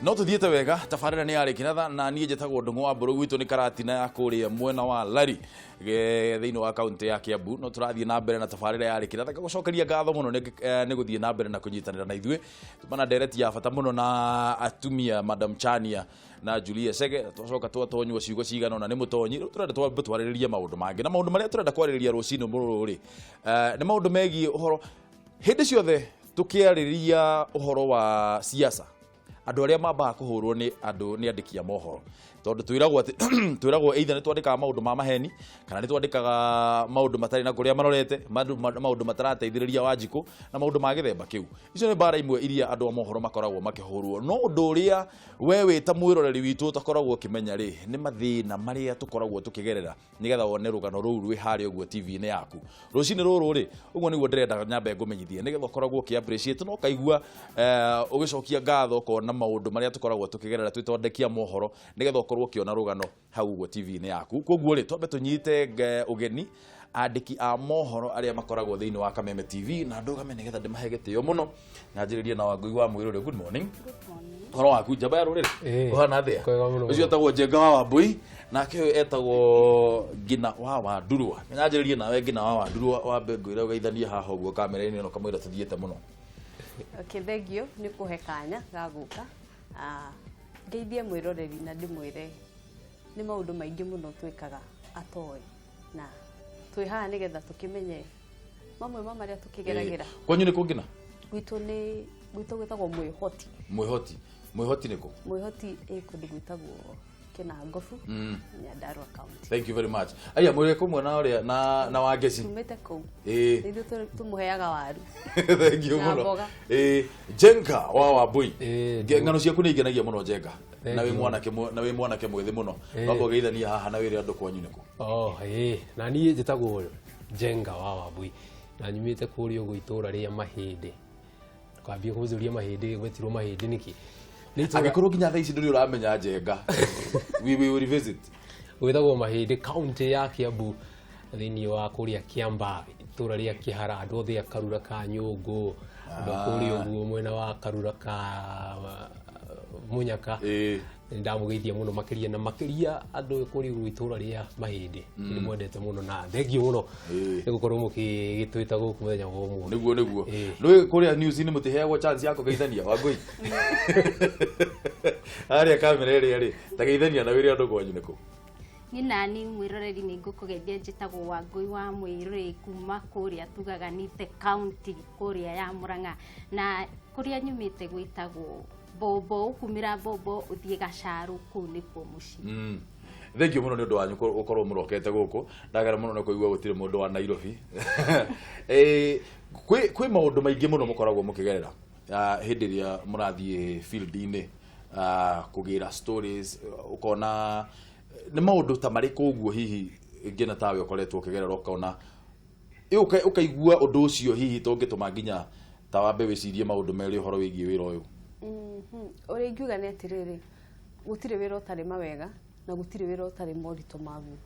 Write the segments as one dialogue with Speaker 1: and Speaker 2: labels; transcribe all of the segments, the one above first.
Speaker 1: No tũthiĩte wega. Tabarĩra nĩ yarĩ kĩratha na niĩ njĩtagwo Ndũng'ũ wa Mbũrũ. Gwitũ nĩ Karatina ya kũrĩa mwena wa Lari thĩinĩ wa kaunti ya Kiambu. No tũrathiĩ na mbere na tabarĩra yarĩ kĩratha. Ngagũcokeria ngatho mũno nĩ gũthiĩ na mbere na kũnyitanĩra na ithuĩ. Tuma ndereti ya bata mũno na atumia Madam Chania na Julia Chege. Twacoka twatonywo ciugo cigana ũna nĩ mũtonyi. Rĩu tũrenda twambe twarĩrĩrie maũndũ mangĩ, na maũndũ marĩa tũrenda kwarĩrĩria rũcinĩ rũrũ rĩ, nĩ maũndũ megiĩ ũhoro. Hĩndĩ ciothe tũkĩarĩria ũhoro wa siasa, andũ arĩa mambaga kũhũrwo nĩ andũ nĩ andĩki a mohoro, tondũ twĩragwo atĩ twĩragwo either nĩ twandĩkaga maũndũ ma maheni kana nĩ twandĩkaga maũndũ matarĩ na kũrĩa marorete, maũndũ matarateithĩrĩria Wanjikũ na maũndũ ma gĩthemba kĩu. Icio nĩ mbara imwe iria andũ a mohoro makoragwo makĩhũrwo. No ũndũ ũrĩa we wĩ ta mwĩroreri witũ ũtakoragwo ũkĩmenya rĩ, nĩ mathĩna marĩa tũkoragwo tũkĩgerera nĩgetha wone rũgano rũu rwĩ harĩa ũguo TV-inĩ yaku rũcinĩ rũrũ rĩ. Ũguo nĩguo ndĩrenda nyambe ngũmenyithie, nĩgetha ũkoragwo ũkĩ appreciate na ũkaigua ũgĩcokia ngatho, ũkona maũndũ marĩa tũkoragwo tũkĩgerera twĩ mohoro nĩgetha ũkorwo ũkĩona rũgano hau ũguo TV-inĩ yaku. Koguo rĩ, twambe tũnyite ũgeni andĩki a mohoro arĩa makoragwo thĩinĩ wa Kameme TV na ndũgame nĩgetha ndĩmahe gĩtĩo mũno, na njĩrĩrie na Wangũi wa Mwĩrũrĩ. Good morning. Ũhoro waku, njamba ya rũrĩrĩ?
Speaker 2: Ĩĩ.
Speaker 1: Ũhana atĩa?
Speaker 2: Kwega mũno.
Speaker 1: Ũcio etagwo Njenga wa Wambui, nake ũyũ etagwo Ngina wa Wandurwa. Nyanjĩrĩrie nawe, Ngina wa Wandurwa, wambe ngwĩre ũgeithanie haha ũguo kamera-inĩ ĩno kamũira tũthiĩte mũno.
Speaker 3: Okay, thank you nĩ kũhe kanya ga gũka. Ngeithie mwĩroreri na ndĩmwĩre nĩ maũndũ maingĩ mũno twĩkaga atoĩ, na twĩ haha nĩgetha tũkĩmenye mamwe ma marĩa tũkĩgeragĩra.
Speaker 1: Kwanyu nĩ kũ, Ngina?
Speaker 3: Gwitũ nĩ gwitũ gwĩtagwo Mwĩhoti.
Speaker 1: Mwĩhoti. Mwĩhoti nĩ kũ?
Speaker 3: Mwĩhoti ĩ kũndũ gwĩtagwo Kĩnangobu, Nyandarua County.
Speaker 1: Thank you very much. Aya mwĩrĩ kũmwe na ũrĩa na Wangeci.
Speaker 3: Tumĩte kũu.
Speaker 1: Ĩĩ.
Speaker 3: Ithuĩ tũmũheaga waru
Speaker 1: Thank you
Speaker 3: na
Speaker 1: mũno.
Speaker 3: mboga.
Speaker 1: Ĩĩ, Njenga wa Wambui.
Speaker 2: Ĩĩ.
Speaker 1: Ng'ano ciaku nĩ ingenagia mũno, Njenga.
Speaker 2: Thank
Speaker 1: Na wĩ
Speaker 2: you.
Speaker 1: mwanake na wĩ mwanake mwĩthĩ mũno.
Speaker 2: Ĩĩ.
Speaker 1: Wamba ũgeithania haha na wĩre andũ kwanyu nĩkũ.
Speaker 2: Oh, ĩĩ, na niĩ njĩtagwo Njenga wa Wambui na nyumĩte kũrĩa ũguo itũũra rĩa Mahĩndĩ. Ndũkambie kũnjũria Mahĩndĩ gwetirwo Mahĩndĩ nĩkĩ. Nĩ itũũra
Speaker 1: Angĩkorwo nginya thaa ici ndũrĩ ũramenya Njenga, we will revisit.
Speaker 2: Gwĩtagwo Mahĩndĩ, kaunti ya Kiambu, thĩinĩ wa kũrĩa Kĩamba, itũũra rĩa Kĩhara, andũ othe a Karura ka Nyũngũ, andũ a kũrĩa ũguo mwena wa Karura ka Mũnyaka. Nĩ ndamũgeithia mũno makĩria na makĩria andũ kũrĩa ũguo itũũra rĩa Mahĩndĩ. Nĩ mwendete mũno na thank you mũno nĩ gũkorwo mũkĩgĩtwĩta gũkũ mũthenya wa ũmũthĩ.
Speaker 1: Nĩguo.
Speaker 2: Ĩĩ.
Speaker 1: Nĩ kũrĩa news-inĩ mũtiheagwo chance ya kũgeithania, Wangũi? Harĩa kamera ĩrĩa rĩ, ta geithania na wĩre andũ kwanyu nĩkũ.
Speaker 4: Nĩ nani mwĩroreri, nĩ ngũkũgeithia. Njĩtagwo Wangũi wa Mwĩrĩ kuma kũrĩa tugaga nĩ the county kũrĩa ya Mũrang'a, na kũrĩa nyumĩte gwĩtagwo Bombo. Ũkumĩra Bombo ũthiĩ Gacarũ, kũu nĩkuo mũciĩ.
Speaker 1: Thank you mũno nĩ ũndũ wanyu gũkorwo mũrokete gũkũ. Ndagera mũno nĩ kũigua gũtirĩ mũndũ wa Nairobi. Kwĩ maũndũ maingĩ mũno mũkoragwo mũkĩgerera hĩndĩ ĩrĩa mũrathiĩ field-inĩ kũgĩra stories. Ũkona nĩ maũndũ ta marĩkũ ũguo hihi, ngina tawe, ũkoretwo ũkĩgerera ũkona ũkaigua ũndũ ũcio hihi tũngĩtũma nginya ta wambe wĩcirie maũndũ merĩ ũhoro wĩgiĩ wĩra ũyũ?
Speaker 3: Ũrĩa ingiuga nĩ atĩrĩrĩ, gũtirĩ wĩra ũtarĩ mawega na gũtirĩ wĩra ũtarĩ moritũ maguo,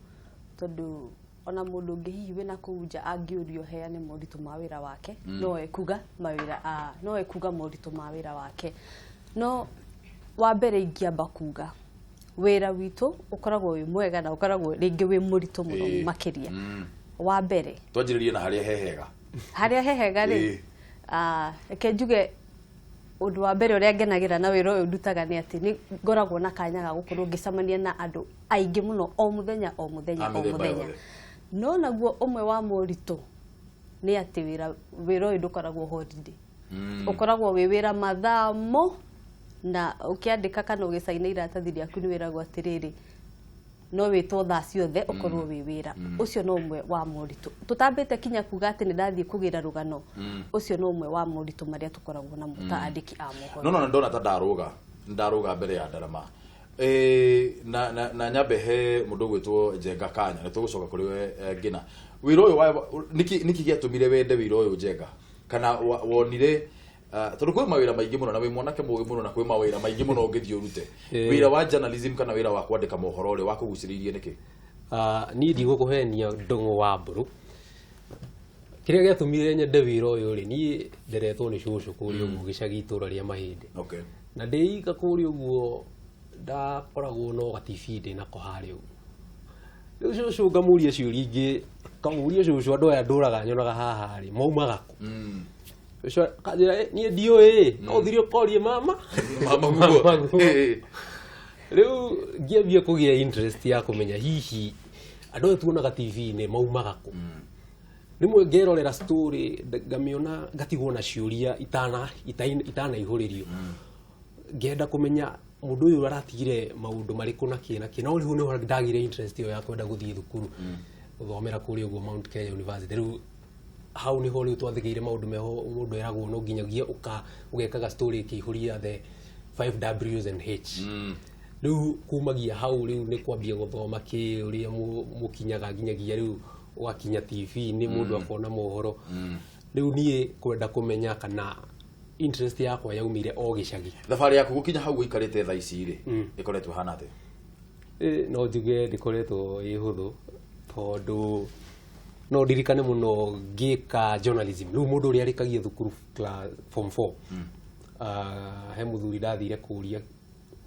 Speaker 3: tondũ ona mũndũ ũngĩ hihi wĩna kũu nja angĩũrio heane moritũ ma wĩra wake, no ekuga mawĩra no ekuga moritũ ma wĩra wake. No wa mbere ingĩamba kuga wĩra witũ ũkoragwo wĩ mwega na ũkoragwo rĩngĩ wĩ mũritũ mũno makĩria. Wa mbere
Speaker 1: Twanjĩrĩrie na harĩa hehega.
Speaker 3: Harĩa hehega rĩ, reke njuge ũndũ wa mbere ũrĩa ngenagĩra na wĩra ũyũ ndutaga nĩ atĩ nĩ ngoragwo na kanya ga gũkorwo ngĩcemania na andũ aingĩ mũno o mũthenya o mũthenya
Speaker 1: A
Speaker 3: o
Speaker 1: mĩthemba
Speaker 3: mũthenya.
Speaker 1: yothe.
Speaker 3: No naguo ũmwe wa moritũ nĩ atĩ wĩra ũyũ ndũkoragwo holiday. Ũkoragwo wĩ wĩra mathaa mo, na ũkĩandĩka kana ũgĩcaina iratathi rĩaku nĩ wĩragwo atĩrĩrĩ, no wĩtwo thaa ciothe ũkorwo wĩ wĩra. Ũcio no ũmwe wa moritũ tũtambĩte kinya kuga atĩ nĩ ndathiĩ kũgĩra rũgano. Ũcio no ũmwe wa moritũ marĩa tũkoragwo namo ta andĩki a mohoro.
Speaker 1: No ndona ta ndaruga mbere ya ndarama. Na nyambe he mũndũ ũgwĩtwo Njenga kanya nĩ tũgũcoka kũrĩ we. Ngina, wĩra ũyũ wa nĩkĩ gĩatũmire wende wĩra ũyũ, Njenga? Kana wonire tondũ kwĩ mawĩra maingĩ mũno na wĩ mwanake mũgĩ mũno na kwĩ mawĩra maingĩ mũno ũngĩthiĩ ũrute, wĩra wa journalism kana wĩra wa kwandĩka mohoro rĩ, wakũgucĩrĩirie nĩkĩ?
Speaker 2: Niĩ ndigũkũhenia, Ndũng'ũ wa Mbũrũ, kĩrĩa gĩatũmire nyende wĩra ũyũ rĩ, niĩ nderetwo nĩ cũcũ kũrĩa ũguo gĩcagi itũũra rĩa Mahĩndĩ. Na ndĩika kũrĩa ũguo ndakoragwo no ga TV ndĩ nako harĩa ũguo. Rĩu cũcũ ngamũria ciũria ingĩ, ngamũria cũcũ andũ aya ndũraga nyonaga haha rĩ maumaga kũ? Cũcũ akanjĩra, "Eh, niĩ ndiũĩ, no ũthire ũkorie mama."
Speaker 1: Mama guo.
Speaker 2: Mama guo. Rĩu ngĩambia kũgĩa interest ya kũmenya hihi andũ aya tuonaga TV-inĩ maumaga kũ. Rĩmwe ngerorera story, ngamĩona ngatigwo na ciũria itanaihũrĩrio, ngenda kũmenya mũndũ ũyũ aratigire maũndũ marĩkũ na kĩ na kĩ. No rĩu nĩho ndagire interest ĩyo ya kwenda gũthiĩ thukuru gũthomera kũrĩa ũguo Mount Kenya University. Rĩu hau nĩho rĩu twathĩkĩire maũndũ meho mũndũ eragwo no nginyagia ũgekaga story ĩkĩihũria the 5 W's and H. Rĩu kumagia hau rĩu nĩ kwambia gũthoma kĩ ũrĩa mũkinyaga nginyagia rĩu ũgakinya TV-inĩ mũndũ akona mohoro. Rĩu niĩ kwenda kũmenya kana interest yakwa yaumire o gĩcagi.
Speaker 1: Thabarĩ yaku gũkinya hau ũikarĩte thaa ici rĩ, ĩkoretwo ĩhana atĩa?
Speaker 2: No njuge ndĩkoretwo ĩ hũthũ, tondũ no ndirikane mũno ngĩka journalism. Rĩu mũndũ ũrĩa arĩkagia thukuru class form 4, he mũthuri ndathire kũria,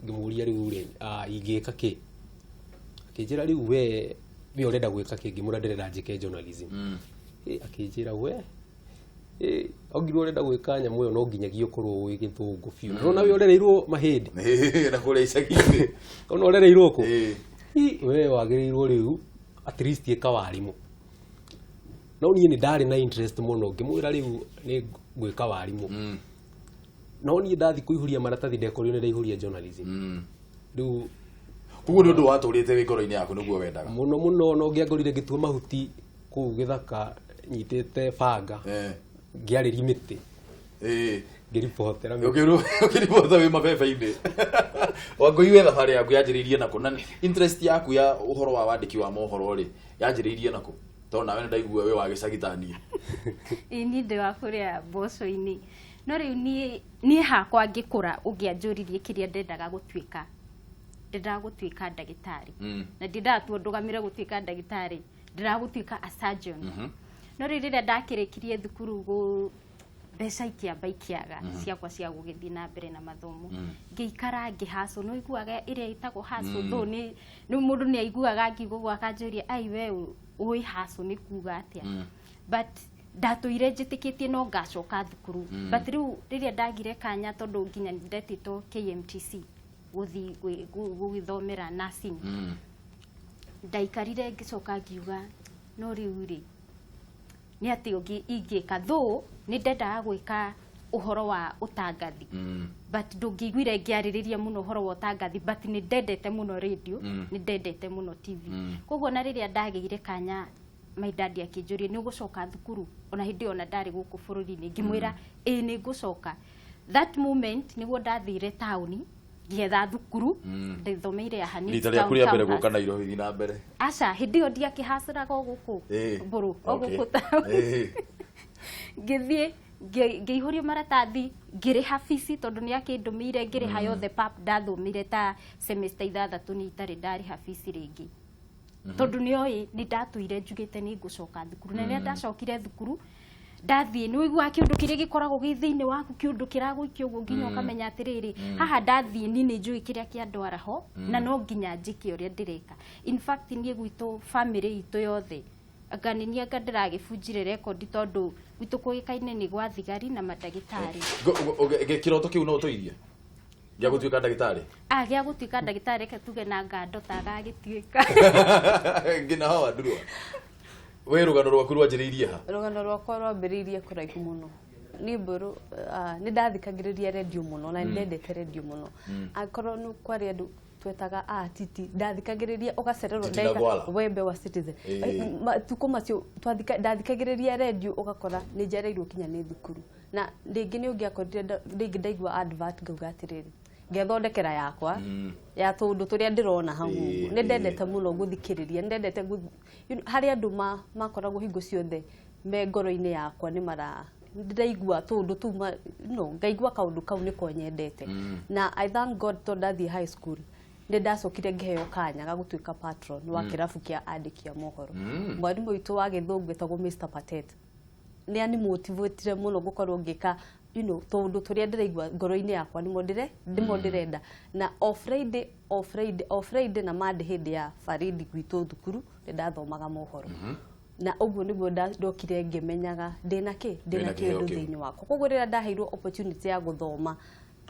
Speaker 2: ngĩmũria rĩu rĩ, ingĩka kĩ? Akĩnjĩra, rĩu we ũrenda gwĩka kĩ? Ngĩmũra ndĩrenda njĩke journalism. Akĩnjĩra, we ongirwo ũrenda gwĩka nyamũ ĩyo no nginyagia ũkorwo ũĩ gĩthũngũ biũ, na we ũrereirwo mahĩndĩ
Speaker 1: na kũrĩa icagi-inĩ.
Speaker 2: Ona ũrereirwo kũ? We wagĩrĩirwo rĩu at least ĩka warimũ. No niĩ nĩ ndarĩ na interest mũno, ngĩmwĩra rĩu nĩ ngwĩka warimũ. No niĩ ndathi kũihũria maratathi ndekorirwo nĩ ndaihũria journalism. Rĩu
Speaker 1: Koguo nĩ ũndũ watũrĩte wĩ ngoro-inĩ yaku nĩguo wendaga.
Speaker 2: Mũno mũno. No ngĩangorire ngĩtua mahuti kũu gĩthaka nyitĩte banga, ngĩarĩria mĩtĩ, ngĩribotera mĩtĩ.
Speaker 1: Ũkĩribota wĩ mabebe-inĩ. Wangũi, we thabarĩ yaku yanjĩrĩirie nakũ, na interest yaku ya ũhoro wa wandĩki wa mohoro rĩ, yanjĩrĩirie nakũ, tondũ nawe nĩ ndaigua wĩ wa gĩcagi ta niĩ?
Speaker 4: Ĩĩ, niĩ ndĩ wa kũrĩa mboco-inĩ, no rĩu niĩ hakwa ngĩkũra ũngĩanjũririe kĩrĩa ndendaga gũtuĩka, ndendaga gũtuĩka ndagĩtarĩ. Na ndiendaga tu ndũgamĩre gũtuĩka ndagĩtarĩ, ndendaga gũtuĩka a surgeon. No rĩu rĩrĩa ndakĩrĩkirie thukuru gũ mbeca ikĩamba ikĩaga ciakwa cia gũgĩthiĩ na mbere na mathomo, ngĩikara ngĩhacũ nĩ ũiguaga ĩrĩa ĩtagwo hacũ though nĩ mũndũ nĩ aiguaga ngiuga ũguo akanjũria, ai we ũĩ hacũ nĩ kuga atĩa? But ndatũire njĩtĩkĩtie no ngacoka thukuru. But rĩu rĩrĩa ndagire kanya, tondũ nginya ndetĩtwo KMTC gũthiĩ gũgĩthomera nursing, ndaikarire ngĩcoka ngiuga no rĩu rĩ nĩ atĩ ũngĩ ingĩka, though nĩ ndendaga gwĩka ũhoro wa ũtangathi, but ndũngĩiguire ngĩarĩrĩria mũno ũhoro wa ũtangathi, but nĩ ndendete mũno radio, nĩ ndendete mũno TV. Koguo na rĩrĩa ndagĩire kanya, my dad akĩnjũria, nĩ ũgũcoka thukuru? Ona hĩndĩ ĩyo ona ndarĩ gũkũ bũrũri-inĩ, ngĩmwĩra ĩĩ, nĩ ngũcoka. That moment nĩguo ndathire taũni ngĩetha thukuru ndĩthomeire ya Hanits
Speaker 1: Rita rĩaku rĩa mbere gũka Nairobi, thiĩ na mbere.
Speaker 4: Aca, hĩndĩ ĩyo ndiakĩhacĩraga o gũkũ mbũrũ o gũkũ taũni. Ngĩthiĩ ngĩihũrio maratathi, ngĩrĩha bici tondũ nĩ akĩndũmĩire, ngĩrĩha yothe pap. Ndathomire ta semester 6 nĩ itarĩ ndarĩha bici rĩngĩ, tondũ nĩ oĩ nĩ ndatũire njugĩte nĩ ngũcoka thukuru. Na rĩrĩa ndacokire thukuru, ndathiĩ nĩ ũiguaga kĩũndũ kĩrĩa gĩkoragwo gĩ thĩinĩ waku, kĩũndũ kĩragũikia ũguo nginya ũkamenya atĩrĩrĩ, haha ndathiĩ niĩ nĩ njũĩ kĩrĩa kĩandwara ho na no nginya njĩke ũrĩa ndĩreka. In fact, niĩ gwitũ family itũ yothe anga nĩ niĩ anga ndĩragĩbunjire rekondi, tondũ gwitũ kũĩkaine nĩ gwa thigari na mandagĩtarĩ.
Speaker 1: Kĩroto kĩu no ũtũirie gĩa gũtuĩka ndagĩtarĩ?
Speaker 4: A gĩa gũtuĩka ndagĩtarĩ, reke tuge na ngandota agagĩtuĩka.
Speaker 1: Ngina hawa ndurwa, we rũgano rwaku rwanjĩrĩirie ha?
Speaker 3: Rũgano rwakwa rwambĩrĩirie kũraihu mũno. Niĩ mbũrũ nĩ ndathikagĩrĩria redio mũno na nĩ ndendete redio mũno. Angĩkorwo nĩ kwarĩ andũ twetaga a titi, ndathikagĩrĩria ũgacererwo
Speaker 1: Titi na Gwala.
Speaker 3: Wembe wa Citizen. Matukũ macio ndathikagĩrĩria redio ũgakora nĩ njereirwo kinya nĩ thukuru, na rĩngĩ nĩ ũngĩakorire rĩngĩ ndaigua advert ngauga atĩrĩrĩ, ngethondekera yakwa ya tũndũ tũrĩa ndĩrona hau ũguo. Nĩ ndendete mũno gũthikĩrĩria, nĩ ndendete harĩ andũ makoragwo hingo ciothe me ngoro-inĩ yakwa, nĩ mara ndĩraigua tũndũ tũu no ngaigua kaũndũ kau nĩko nyendete. Na I thank God tondũ ndathiĩ high school nĩ ndacokire ngĩheo kanya ga gũtuĩka patron wa kĩrabu kĩa andĩki a mohoro. Mwarimũ witũ wa gĩthũngũ etagwo Mr Patet nĩ animotivatire mũno gũkorwo ngĩka. you know tũndũ tũrĩa ndĩraigua ngoro-inĩ yakwa nĩmo nĩmo ndĩrenda. Na o Friday, o Friday, o Friday na Monday hĩndĩ ya baridi gwitũ thukuru nĩ ndathomaga mohoro. Na ũguo nĩguo ndokire ngĩmenyaga ndĩna kĩ, ndĩna
Speaker 1: Wĩna kĩheo
Speaker 3: kĩndũ
Speaker 1: kĩu.
Speaker 3: thĩinĩ wakwa. Koguo rĩrĩa ndaheirwo opportunity ya gũthoma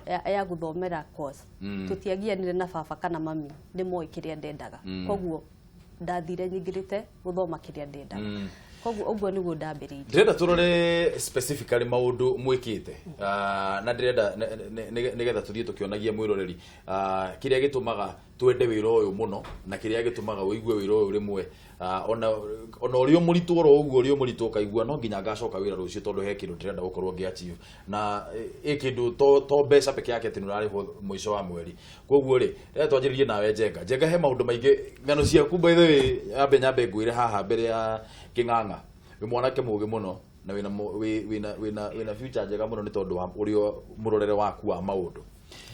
Speaker 3: ya gũthomera course, tũtiagianire na baba kana mami, nĩ moĩ kĩrĩa ndendaga. Koguo ndathire nyingĩrĩte gũthoma kĩrĩa ndendaga. Koguo ũguo nĩguo ndambĩrĩirie.
Speaker 1: Ndĩrenda tũrore specifically maũndũ mwĩkĩte. Na ndĩrenda nĩgetha tũthiĩ tũkĩonagia mwĩroreri kĩrĩa gĩtũmaga twende wĩra ũyũ mũno na kĩrĩa gĩtũmaga ũigue wĩra ũyũ rĩmwe ona ũrĩ o mũritũ oro ũguo ũrĩ o mũritũ ũkaigua no nginya ngacoka wĩra rũciũ tondũ he kĩndũ ndĩrenda gũkorwo ngĩ achieve na ĩ kĩndũ to mbeca peke yake atĩ nĩ ũrarĩhwo mũico wa mweri. Koguo rĩ, rĩrĩa twanjĩrĩrie nawe Njenga, Njenga he maũndũ maingĩ ng'ano ciaku by the way yambe nyambe ngwĩre haha mbere ya kĩng'ang'a wĩ mwanake mũgĩ mũno na wĩna wĩna wĩna wĩna future njega mũno nĩ tondũ wa ũrĩa mũrorere waku wa maũndũ.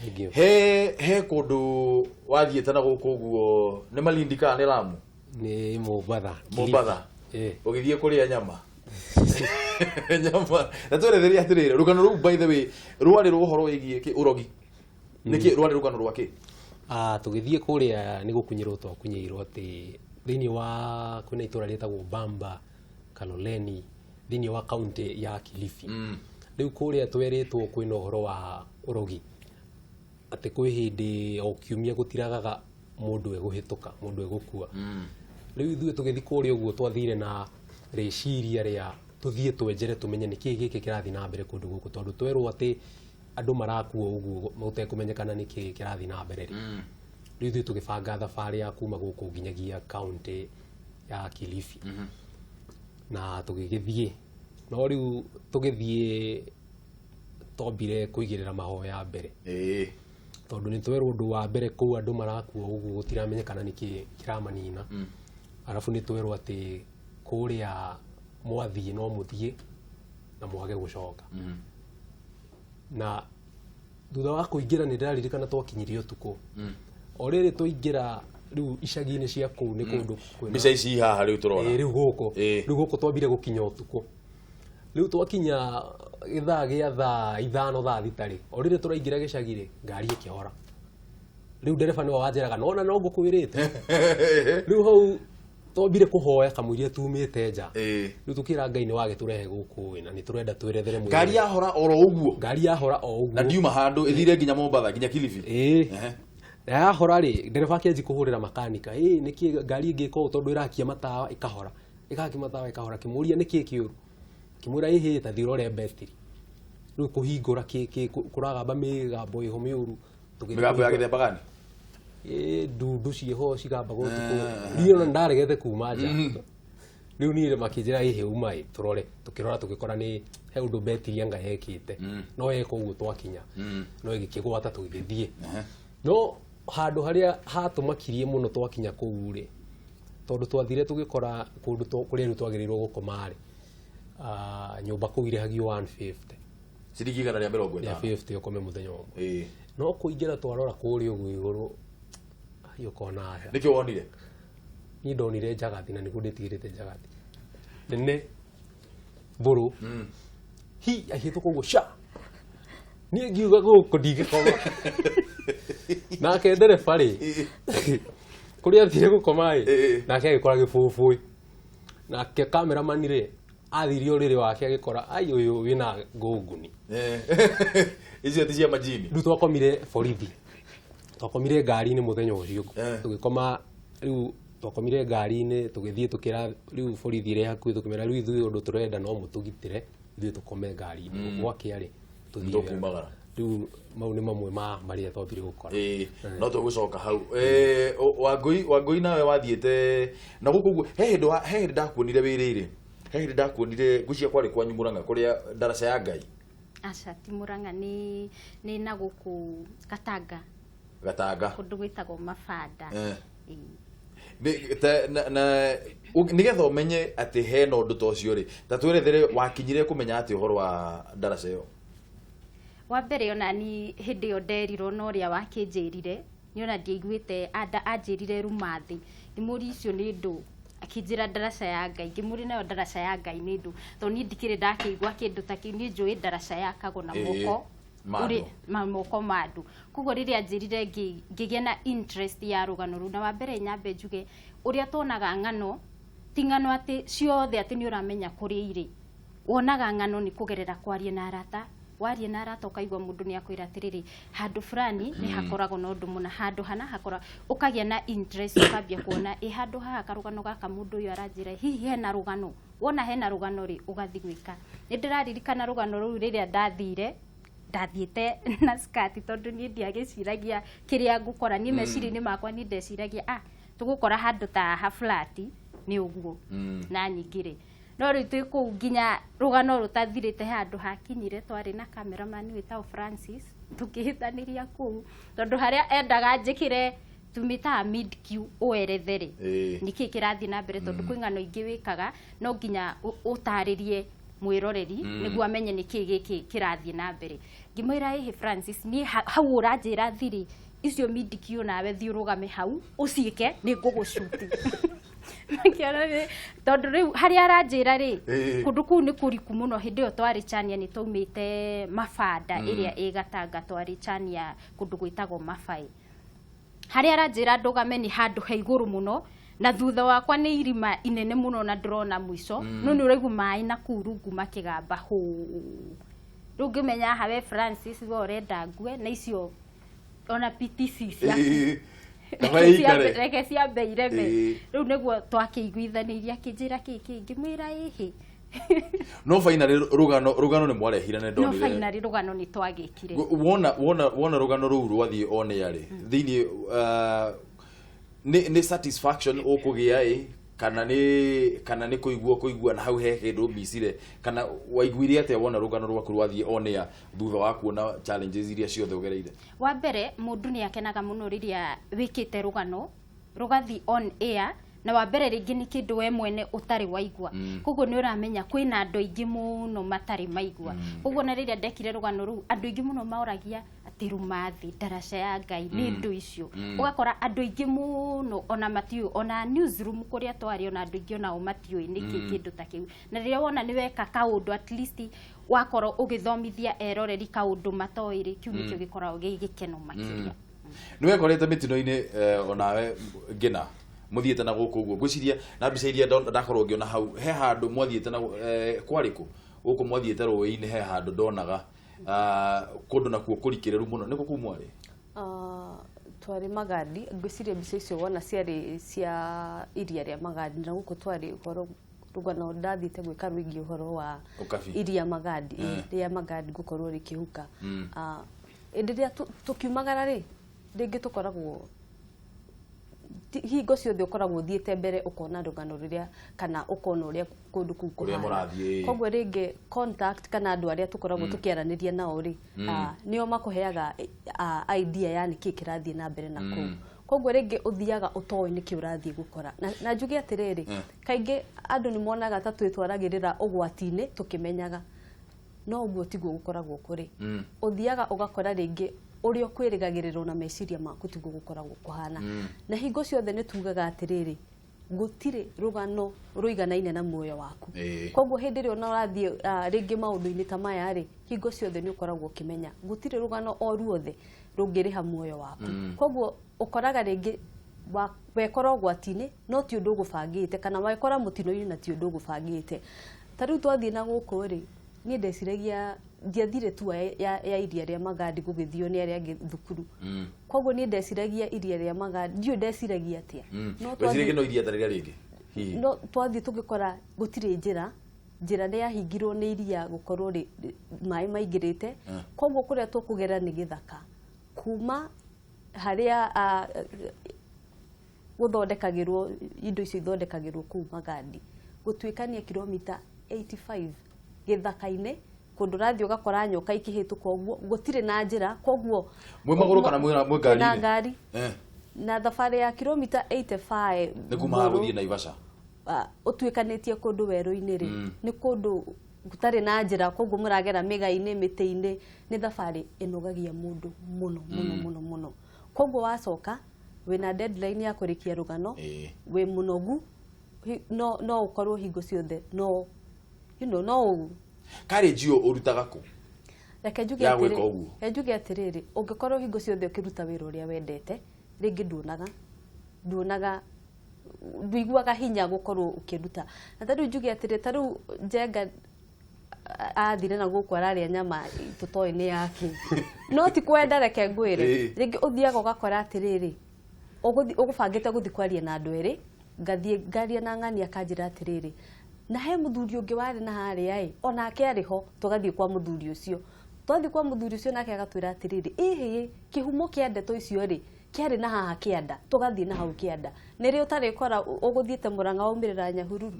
Speaker 2: Thank you.
Speaker 1: He kũndũ wathiĩte na gũkũ ũguo nĩ Malindi kana nĩ Lamu?
Speaker 2: Nĩ Mombatha.
Speaker 1: Mombatha.
Speaker 2: Eh.
Speaker 1: Ũgĩthiĩ kũrĩa nyama nyama na tweretherie atĩrĩrĩ rũgano rũu by the way rwarĩ rwa ũhoro wĩgiĩ kĩ ũrogi nĩkĩ rwarĩ rũgano rwa kĩ?
Speaker 2: Tũgĩthiĩ kũrĩa nĩ gũkunyĩrwo twakunyĩirwo atĩ thĩinĩ wa kwĩna itũra rĩtagwo Bamba Kaloleni thĩinĩ wa kaunti ya Kilifi. Rĩu kũrĩa twerĩtwo kwĩna ũhoro wa ũrogi atĩ kwĩ hĩndĩ o kiumia gũtiragaga mũndũ egũhĩtũka mũndũ egũkua. Rĩu ithuĩ tũgĩthiĩ kũrĩa ũguo twathire na rĩciria rĩa tũthiĩ twenjere tũmenye nĩkĩĩ gĩkĩ kĩrathiĩ na mbere kũndũ gũkũ tondũ twerwo atĩ andũ marakua ũguo gũtekũmenyekana nĩkĩĩ kĩrathiĩ na mbere rĩ. Rĩu ithuĩ tũgĩbanga thabarĩ ya kuma gũkũ nginyagia kaunti ya Kilifi. Na tũgĩgĩthiĩ no rĩu tũgĩthiĩ twambire kũigĩrĩra mahoya mbere tondũ nĩ twerwo ũndũ wa mbere kũu andũ marakua ũguo gũtiramenyekana nĩkĩ kĩramanina. Arabu nĩ twerwo atĩ kũrĩa mwathiĩ no mũthiĩ na mwage gũcoka. Na thutha wa kũingĩra nĩ ndĩraririkana twakinyirie ũtukũ. O rĩrĩ twaingĩra rĩu icagi-inĩ cia kũu nĩ kũndũ kwĩna
Speaker 1: Mbica ici haha rĩu tũrona.
Speaker 2: Rĩu gũkũ.
Speaker 1: Ĩĩ.
Speaker 2: Rĩu gũkũ twambire gũkinya ũtukũ. Rĩu twakinya gĩthaa gĩa thaa 5 thaa 6 rĩ, o rĩrĩ tũraingĩra gĩcagi rĩ, ngari ĩkĩhora. Rĩu ndereba nĩwe wanjĩraga nona no ngũkwĩrĩte. Rĩu hau twambire kũhoya kamũiria tumĩte nja. Rĩu tũkĩra Ngai nĩ wagĩtũrehe gũkũ ĩ, na nĩ tũrenda twĩrethere mwĩrĩ.
Speaker 1: Ngari yahora oro ũguo.
Speaker 2: Ngari yahora o ũguo.
Speaker 1: Na ndiuma handũ ĩthire nginya Mombatha nginya Kilifi.
Speaker 2: Ĩĩ. Na yahora rĩ, ndereba akĩanjia kũhũrĩra makanika, ĩ nĩkĩ ngari ĩngĩka ũũ tondũ ĩrakia matawa ĩkahora. Ĩgakia matawa ĩkahora, kĩmũria nĩkĩ kĩũru. Kĩmwĩra ĩhĩ ta thiĩ ũrore betiri. Rĩu kũhingũra kũragamba mĩgambo ĩho mĩũru. Tũgĩthiĩ
Speaker 1: Mĩgambo ya
Speaker 2: kũhingũra.
Speaker 1: gĩthemba gani?
Speaker 2: Ĩ ndundu ciĩho cigambagwo ũtukũ. Niĩ ona ndaregete kuma nja. Rĩu niĩ makĩnjĩra ĩhĩ uma ĩ tũrore. Tũkĩrora tũgĩkora nĩ he ũndũ betiri anga yekĩte. No yeka ũguo twakinya. No ĩgĩkĩgwata tũgĩthiĩ. No handũ harĩa hatũmakirie mũno twakinya kũu rĩ, tondũ twathire tũgĩkora kũndũ kũrĩa rĩu twagĩrĩirwo gũkoma rĩ, nyũmba kũu irĩhagio 150.
Speaker 1: Ciringi igana rĩa mĩrongo
Speaker 2: Rĩa
Speaker 1: ĩtano.
Speaker 2: 50 ũkome mũthenya ũmwe.
Speaker 1: Ĩĩ.
Speaker 2: No kũingĩra twarora kũrĩa ũguo igũrũ, ai ũkona aca.
Speaker 1: Nĩkĩ wonire?
Speaker 2: Niĩ ndonire njagathi na nĩguo ndĩtigĩrĩte njagathi. Nene mbũrũ. Hi ahĩtũka ũguo sha. Niĩ ngiuga gũkũ ndingĩkoma. Nake ndereba rĩ, kũrĩa athire gũkoma rĩ, nake agĩkora gĩbũbũĩ. Nake cameraman rĩ, athire ũrĩrĩ wake agĩkora ai ũyũ wĩna ngũngũni.
Speaker 1: Icio ti cia majini.
Speaker 2: Rĩu twakomire borithi. Twakomire ngari-inĩ mũthenya ũcio. Tũgĩkoma rĩu twakomire ngari-inĩ tũgĩthiĩ tũkĩra rĩu borithi ĩrĩa hakuhĩ tũkĩmera rĩu ithuĩ ũndũ tũrenda no mũtũgitĩre ithuĩ tũkome ngari-inĩ. Gwakĩa rĩ, tũthiĩ wĩra.
Speaker 1: Tũkumagara.
Speaker 2: Rĩu mau nĩ mamwe ma marĩa twambire gũkora.
Speaker 1: Ĩĩ, no tũgũcoka hau. Wangũi nawe wathiĩte na gũkũ ũguo he hĩndĩ he hĩndĩ ndakuonire wĩrĩrĩ. He hĩndĩ ndakuonire ngwĩciria kwarĩ kwanyu Mũrang'a kũrĩa ndaraca ya Ngai.
Speaker 4: Aca ti Mũrang'a nĩ na gũkũ Gatanga.
Speaker 1: Gatanga.
Speaker 4: Kũndũ gwĩtagwo Mabanda.
Speaker 1: Nĩgetha ũmenye atĩ hena ũndũ ta ũcio rĩ, ta twerethere wakinyire kũmenya atĩ ũhoro wa ndaraca ĩyo.
Speaker 4: Wa mbere ona ni hĩndĩ ĩyo nderirwo na ũrĩa wakĩnjĩrire, niĩ ona ndiaiguĩte anjĩrire ruma thĩ. Ngĩmũria icio nĩ ndũ. Akĩnjĩra ndaraca ya Ngai. Ngĩmũria nayo ndaraca ya Ngai nĩ ndũ, tondũ niĩ ndikĩrĩ ndakĩigua kĩndũ ta kĩu. Niĩ njũĩ ndaraca yakagwo na moko
Speaker 1: Ma andũ.
Speaker 4: Ma moko ma andũ. Koguo rĩrĩa njĩrire, ngĩgĩa na interest ya rũgano rũu. Na wa mbere nyambe njuge, ũrĩa tuonaga ng'ano ti ng'ano atĩ ciothe atĩ nĩ ũramenya kũrĩa irĩ. Wonaga ng'ano nĩ kũgerera kwaria na arata. Waria na arata, ũkaigua mũndũ nĩ akwĩra atĩrĩrĩ, handũ fulani nĩ hakoragwo na ũndũ mũna, handũ hana hakora, ũkagĩa na interest, ũkambia kuona ĩ handũ haha karũgano gaka mũndũ ũyũ aranjĩra hihi hena rũgano. Wona hena rũgano rĩ, ũgathiĩ gwĩka. Nĩ ndĩraririkana rũgano rũu rĩrĩa ndathire, ndathiĩte na skati, tondũ niĩ ndiagĩciragia kĩrĩa ngũkora. Niĩ meciria-inĩ makwa niĩ ndeciragia, ah, tũgũkora handũ ta haha flat nĩ ũguo na nyingĩ rĩ. No rĩu twĩ kũu nginya rũgano rũtathirĩte, handũ hakinyire twarĩ na cameraman wĩtagwo Francis, tũkĩhĩtanĩria kũu, tondũ harĩa endaga njĩkĩre tũmĩtaga mid cue ũerethe rĩ nĩkĩ kĩrathiĩ na mbere, tondũ kwĩ ng'ano ingĩ wĩkaga no nginya ũtarĩrie mwĩroreri nĩguo amenye nĩkĩ gĩkĩ kĩrathiĩ na mbere. Ngĩmwĩra, ĩhĩ Francis, niĩ hau ũranjĩra thiri icio mid cue, nawe thiĩ ũrũgame hau ũciĩke, nĩ ngũgũcuti. Makĩona tondũ rĩu harĩa aranjĩra rĩ, kũndũ kũu nĩ kũriku mũno. Hĩndĩ ĩyo twarĩ Chania, nĩ twaumĩte Mabanda ĩrĩa ĩ Gatanga, twarĩ Chania kũndũ gwĩtagwo Mabai. Harĩa aranjĩra ndũgame nĩ handũ he igũrũ mũno, na thutha wakwa nĩ irima inene mũno na ndĩrona mũico, no nĩ ũraigua maĩ na kũu rungu makĩgamba hũ. Rĩu ngĩmenya haha, we Francis, we ũrenda ngue na icio ona PTC ciaku.
Speaker 1: Kaba ĩikare.
Speaker 4: Reke ciambe ireme. Rĩu nĩguo twakĩiguithanĩirie, akĩnjĩra kĩ kĩ, ngĩmwĩra ĩhĩ.
Speaker 1: No finally rũgano nĩ mwarehire nĩ
Speaker 4: No
Speaker 1: ndonire.
Speaker 4: Finally rũgano nĩ twagĩkire.
Speaker 1: Wona rũgano rũu rwathiĩ on air rĩ, thĩinĩ nĩ satisfaction ũkũgĩa ĩ, kana nĩ kũigua na hau he kĩndũ micire, kana waiguire atĩa wona rũgano rwaku rwathiĩ on air thutha wa kuona challenges iria ciothe ũgereire?
Speaker 4: Wa mbere, mũndũ nĩ akenaga mũno rĩrĩa wĩkĩte rũgano rũgathiĩ on air, na wa mbere rĩngĩ nĩ kĩndũ we mwene ũtarĩ waigua, koguo nĩ ũramenya kwĩna andũ aingĩ mũno matarĩ maigua. Koguo na rĩrĩa ndekire rũgano rũu, andũ aingĩ mũno maoragia atĩ rũmathi ndaraca ya Ngai nĩ ndũ icio. Ũgakora andũ aingĩ mũno ona matiũĩ, ona newsroom kũrĩa twarĩ, ona andũ aingĩ onao matiũĩ nĩkĩ kĩndũ ta kĩu. Na rĩrĩa wona nĩ weka kaũndũ, at least wakorwo ũgĩthomithia eroreri kaũndũ matoĩ rĩ, kĩu nĩkĩo gĩkoragwo gĩ gĩkeno makĩria.
Speaker 1: Nĩ wekorete mĩtino-inĩ onawe ngĩna mũthiĩte na gũkũ ũguo, ngwĩciria na mbica iria ndakorwo ngĩona hau, he handũ mwathiĩte na kwarĩ kũ gũkũ mwathiĩte rũĩ-inĩ, he handũ ndonaga, ah, kũndũ nakuo kũrikĩrĩru mũno, nĩkũ kũu mwarĩ?
Speaker 3: Ah, twarĩ Magadi. Ngwĩciria mbica icio wona ciarĩ cia iria rĩa Magadi, na gũkũ twarĩ ũhoro rũgano ndathiĩte gwĩka rwĩgiĩ ũhoro wa
Speaker 1: Ũkabi.
Speaker 3: iria Magadi, rĩa Magadi gũkorwo rĩkĩhuka. Ah, ĩndĩ ĩrĩa tũkiumagara rĩ, rĩngĩ tũkoragwo hingo ciothe ũkoragwo ũthiĩte mbere ũkona rũgano rũrĩa kana ũkona ũrĩa kũndũ kũu
Speaker 1: Kũrĩa
Speaker 3: kũhana.
Speaker 1: mũrathiĩ.
Speaker 3: Koguo rĩngĩ contact kana andũ arĩa tũkoragwo tũkĩaranĩria nao rĩ, nĩo makũheaga idea ya nĩkĩ kĩrathiĩ na mbere na kũu. Koguo rĩngĩ ũthiaga ũtoĩ nĩkĩ ũrathiĩ gũkora. Na njuge atĩrĩrĩ, kaingĩ andũ nĩ monaga ta twĩtwaragĩrĩra ũgwati-inĩ tũkĩmenyaga, no ũguo tiguo gũkoragwo kũrĩ. Ũthiaga ũgakora rĩngĩ ũrĩa ũkwĩrĩgagĩrĩrwo na meciria maku tiguo gũkoragwo kũhana. Na hingo ciothe nĩ tugaga atĩrĩrĩ, gũtirĩ rũgano rũiganaine na muoyo waku. Koguo hĩndĩ ĩrĩa ona ũrathiĩ rĩngĩ maũndũ-inĩ ta maya rĩ, hingo ciothe nĩ ũkoragwo ũkĩmenya gũtirĩ rũgano o ruothe rũngĩrĩha muoyo waku. Koguo ũkoraga rĩngĩ wekora ũgwati-inĩ no ti ũndũ ũgũbangĩte, kana wekora mũtino-inĩ na ti ũndũ ũgũbangĩte. Ta rĩu twathiĩ na gũkũ rĩ, niĩ ndeciragia ndiathire tua ya iria rĩa Magadi gũgĩthio nĩ arĩa angĩ thukuru. Koguo niĩ ndeciragia iria rĩa Magadi, ndiũĩ ndeciragia atĩa. No
Speaker 1: weciragia no iria ta rĩrĩa rĩngĩ hihi.
Speaker 3: No twathiĩ tũgĩkora gũtirĩ njĩra. Njĩra nĩ yahingirwo nĩ iria gũkorwo maĩ maingĩrĩte. Koguo kũrĩa tũkũgera nĩ gĩthaka kuma harĩa gũthondekagĩrwo indo icio ithondekagĩrwo kũu Magadi, gũtuĩkania kilomita 85 gĩthaka-inĩ, kũndũ ũrathiĩ ũgakora nyoka ikĩhĩtũka ũguo, gũtirĩ na njĩra. Koguo
Speaker 1: Mwĩ magũrũ kana mwĩ
Speaker 3: na
Speaker 1: ngari-inĩ?
Speaker 3: Ngari. Na thabarĩ ya kilomita 85
Speaker 1: Nĩ kuma haha gũthiĩ Naivasha.
Speaker 3: Ũtuĩkanĩtie kũndũ werũ-inĩ rĩ, nĩ kũndũ gũtarĩ na njĩra, koguo mũragera mĩgai-inĩ, mĩtĩ-inĩ. Nĩ thabarĩ ĩnogagia mũndũ mũno mũno mũno mũno. Koguo wacoka wĩna deadline ya kũrĩkia rũgano, wĩ mũnogu. no ũkorwo hingo ciothe no you know no
Speaker 1: Courage ĩyo ũrutaga kũ?
Speaker 3: Reke njuge
Speaker 1: Ya gwĩka
Speaker 3: atĩrĩ-
Speaker 1: ũguo.
Speaker 3: reke njuge atĩrĩrĩ, ũngĩkorwo hingo ciothe ũkĩruta wĩra ũrĩa wendete, rĩngĩ nduonaga nduiguaga hinya gũkorwo ũkĩruta. Na ta rĩu njuge atĩrĩ, ta rĩu Njenga athire na gũkũ ararĩa nyama tũtoĩ nĩ yake, no ti kwenda. Reke ngwĩre, rĩngĩ ũthiaga ũgakora atĩrĩrĩ, ũgũbangĩte gũthiĩ kwaria na andũ erĩ, ngathiĩ ngaria na ng'ani, akanjĩra atĩrĩrĩ, na he mũthuri ũngĩ warĩ na harĩa ĩ, onake arĩ ho. Tũgathiĩ kwa mũthuri ũcio, twathiĩ kwa mũthuri ũcio nake agatwĩra atĩrĩrĩ, ĩhĩ, kĩhumo kĩa ndeto icio rĩ, kĩarĩ na haha kĩanda. Tũgathiĩ na hau kĩanda. Nĩrĩ ũtarĩkora ũgũthiĩte Mũrang'a waumĩrĩra Nyahururu?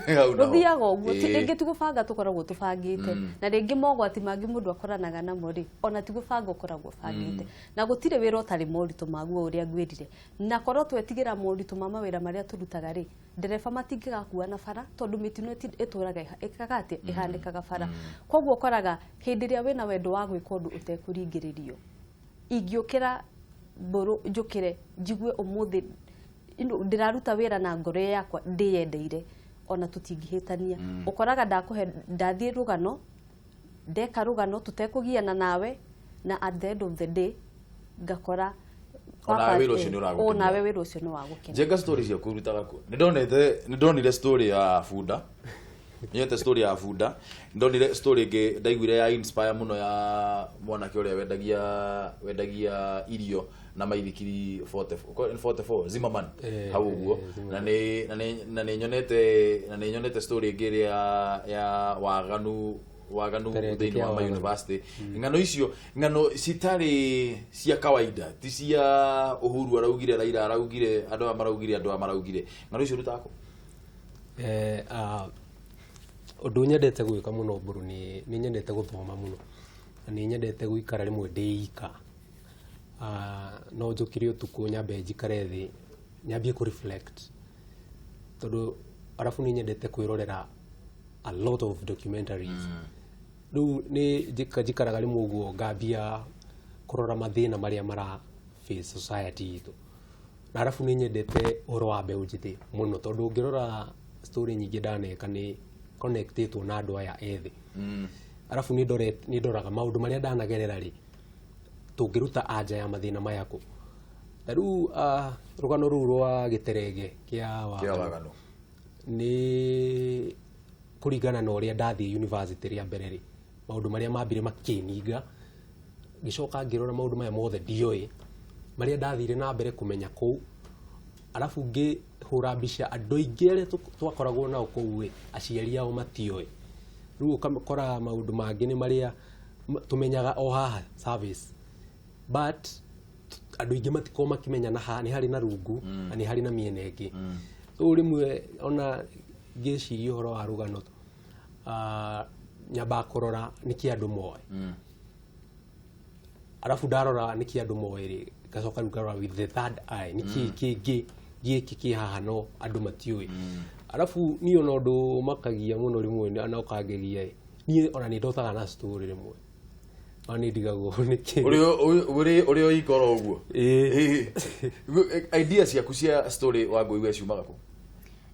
Speaker 1: Hau naho.
Speaker 3: Rũthiaga ũguo. Rĩngĩ ti gũbanga tũkoragwo tũbangĩte, na rĩngĩ mogwati mangĩ mũndũ akoranaga namo rĩ, ona ti gũbanga ũkoragwo ũbangĩte. Na gũtirĩ wĩra ũtarĩ moritũ maguo, ũrĩa ngwĩrire. Na korwo twetigĩra moritũ ma mawĩra marĩa tũrutaga rĩ, ndereba matingĩgakua na bara, tondũ mĩtino ĩtũraga ĩkaga atĩ ĩhanĩkaga bara. Koguo ũkoraga hĩndĩ ĩrĩa wĩna wendo wa gwĩka ũndũ ũtekũringĩrĩrio, ingĩũkĩra mbũrũ njũkĩre njigue ũmũthĩ ndĩraruta wĩra na ngoro yakwa ndĩyendeire, ona tũtingĩhĩtania. Ũkoraga ndakũhe, ndathiĩ rũgano, ndeka rũgano tũtekũgiana nawe, na at the end of the day ngakora
Speaker 1: Onawe wĩra ũcio nĩ ũragũkenia.
Speaker 3: Onawe wĩra ũcio nĩ wagũkenia.
Speaker 1: Njenga, story ciaku ũrutaga kũ? Nĩ ndonire story ya bunda, nyete story ya bunda, ndonire story ĩngĩ ndaiguire ya inspire mũno, ya mwanake ũrĩa wendagia irio na maithikiri 44, 44 Zimmerman. Hau ũguo. Na nĩ nyonete story ĩngĩ ĩrĩa ya waganu waganu
Speaker 2: Terenge
Speaker 1: thĩinĩ
Speaker 2: kĩa
Speaker 1: wa ma
Speaker 2: waganu.
Speaker 1: university. Ng'ano icio, ng'ano citarĩ cia kawaida, ti cia Uhuru araugire, Raila araugire, andũ aya maraugire, andũ aya maraugire. Ng'ano icio ũrutaga kũ?
Speaker 2: Ũndũ nyendete gwĩka mũno mbũrũ, nĩ nyendete gũthoma mũno, na nĩ nyendete gũikara rĩmwe ndĩ ika. No njũkĩre ũtukũ, nyambe njikare thĩ, nyambie kũ reflect, tondũ arabu nĩ nyendete kwĩrorera a lot of documentaries. Rĩu nĩ njikaraga rĩmwe ũguo, ngambia kũrora mathĩna marĩa mara face society itũ. Na arabu nĩ nyendete ũhoro wa mbeũ njĩthĩ mũno, tondũ ũngĩrora story nyingĩ ndaneka nĩ connectĩtwo na andũ aya ethĩ. Arabu nĩ ndoraga maũndũ marĩa ndanagerera rĩ, tũngĩruta anja ya mathĩna maya kũ. Ta rĩu rũgano rũu rwa gĩterenge kĩa
Speaker 1: kĩa
Speaker 2: waganu
Speaker 1: waganu
Speaker 2: nĩ kũringana na ũrĩa ndathiĩ university rĩa mbere rĩ, maũndũ marĩa mambire makĩninga, ngĩcoka ngĩrora maũndũ maya mothe ndioĩ, marĩa ndathire na mbere kũmenya kũu. Arabu ngĩhũra mbica andũ aingĩ arĩa twakoragwo nao kũu ĩ, aciari ao matioĩ. Rĩu ũkakora maũndũ mangĩ nĩ marĩa tũmenyaga o haha service, but andũ aingĩ matikoragwo makĩmenya na nĩ harĩ na rungu na nĩ harĩ na mĩena ĩngĩ. So rĩmwe ona ngĩciria ũhoro wa rũgano, nyambaga kũrora nĩkĩ andũ moĩ. Arabu ndarora nĩkĩ andũ moĩ rĩ, ngacoka rĩu ngarora with the third eye, nĩkĩ kĩngĩ gĩkĩ kĩ haha no andũ matiũĩ. Arabu niĩ ona ũndũ makagia mũno rĩmwe na ũkangegia ĩ, niĩ ona nĩ ndotaga na story rĩmwe, ona nĩ ndigagwo nĩkĩ.
Speaker 1: Ũrĩ o ikoro ũguo?
Speaker 2: Ĩĩ.
Speaker 1: Ĩĩ. Idea ciaku cia story wa ngũi ciumaga kũ?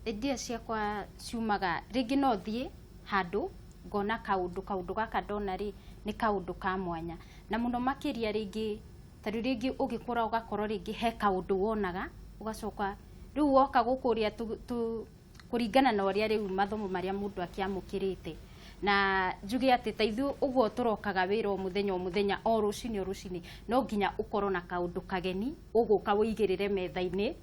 Speaker 4: Idea ciakwa ciumaga rĩngĩ no thiĩ handũ ngona kaũndũ gaka ndona rĩ, nĩ kaũndũ ka mwanya na mũno makĩria. Rĩngĩ tarĩu rĩngĩ ũgĩkũra ũgakorwo rĩngĩ he kaũndũ wonaga, ũgacoka rĩu woka gũkũ ũrĩa kũringana na ũrĩa rĩu mathomo marĩa mũndũ akĩamũkĩrĩte. Na njuge atĩ ta ithuĩ ũguo tũrokaga wĩra o mũthenya o mũthenya, o rũcinĩ o rũcinĩ, no nginya ũkorwo na kaũndũ kageni ũgũka wĩigĩrĩre metha-inĩ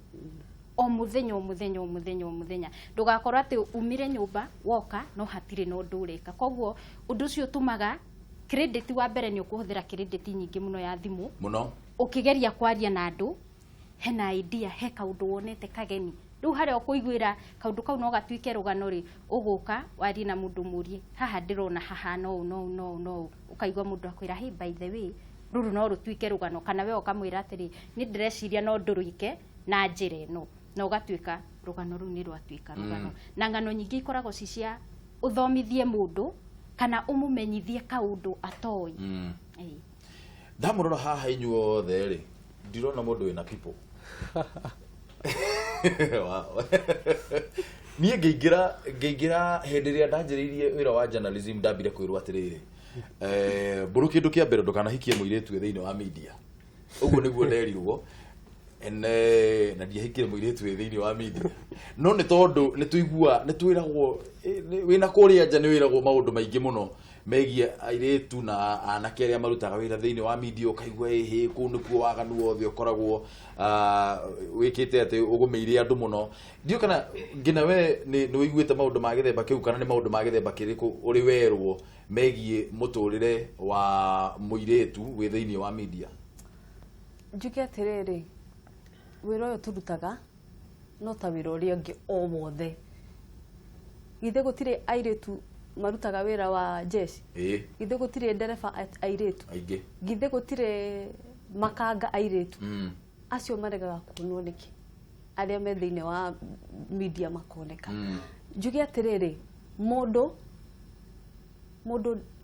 Speaker 4: o mũthenya o mũthenya o mũthenya o mũthenya. Ndũgakorwo atĩ umire nyũmba woka no hatirĩ na ũndũ ũreka. Koguo ũndũ ũcio ũtũmaga credit wa mbere nĩ ũkũhũthĩra credit nyingĩ mũno ya thimũ
Speaker 1: mũno
Speaker 4: ũkĩgeria kwaria na andũ. Hena idea, he kaũndũ wonete kageni, rĩu harĩa ũkũiguĩra kaũndũ kau no gatuĩke rũgano rĩ, ũgũka warie na mũndũ, mũrie, haha ndĩrona haha no ũũ no ũũ no ũũ no ũũ. Ũkaigua mũndũ akwĩra, "Hey, by the way, rũrũ no rũtuĩke rũgano," kana we ũkamwĩra atĩrĩ, "Nĩ ndĩreciria no ndũrwĩke na njĩra ĩno," na ũgatuĩka rũgano rũu nĩ rwatuĩka rũgano. Na ng'ano nyingĩ ikoragwo ci cia ũthomithie mũndũ kana ũmũmenyithie kaũndũ atoĩ. Ĩĩ.
Speaker 1: Ndamũrora haha inyuothe rĩ, ndirona mũndũ wĩna people. Wow. Niĩ ngĩingĩra hĩndĩ ĩrĩa ndanjĩrĩirie wĩra wa journalism, ndambire kwĩrwo atĩrĩrĩ, mbũrũ, kĩndũ kĩa mbere, ndũkanahikie mũirĩtu wĩ thĩinĩ wa media. Ũguo nĩguo nderirwo. Na ndiahikire mũirĩtu wĩ thĩinĩ wa media, no nĩ tondũ nĩ tũigua nĩ twĩragwo, wĩna kũrĩa nja nĩ wĩragwo maũndũ maingĩ mũno megiĩ airĩtu na anake arĩa marutaga wĩra thĩinĩ wa media, ũkaigua ĩhĩ kũu nĩkuo waganu wothe ũkoragwo, wĩkĩte atĩ ũgũmĩire andũ mũno. Ndiũ kana ngina we nĩ ũiguĩte maũndũ ma gĩthemba kĩu, kana nĩ maũndũ ma gĩthemba kĩrĩkũ ũrĩ werwo megiĩ mũtũrĩre wa mũirĩtu wĩ thĩinĩ wa media?
Speaker 3: Njuge atĩrĩrĩ, wĩra ũyũ tũrutaga no ta wĩra ũrĩa ũngĩ o wothe. Githĩ gũtirĩ airĩtu marutaga wĩra wa jeshi?
Speaker 1: Ĩĩ.
Speaker 3: Githĩ gũtirĩ ndereba airĩtu?
Speaker 1: Aingĩ.
Speaker 3: Githĩ gũtirĩ makanga airĩtu? Acio maregaga kuonwo nĩkĩ, arĩa me thĩinĩ wa media makoneka? Njuge atĩrĩrĩ, mũndũ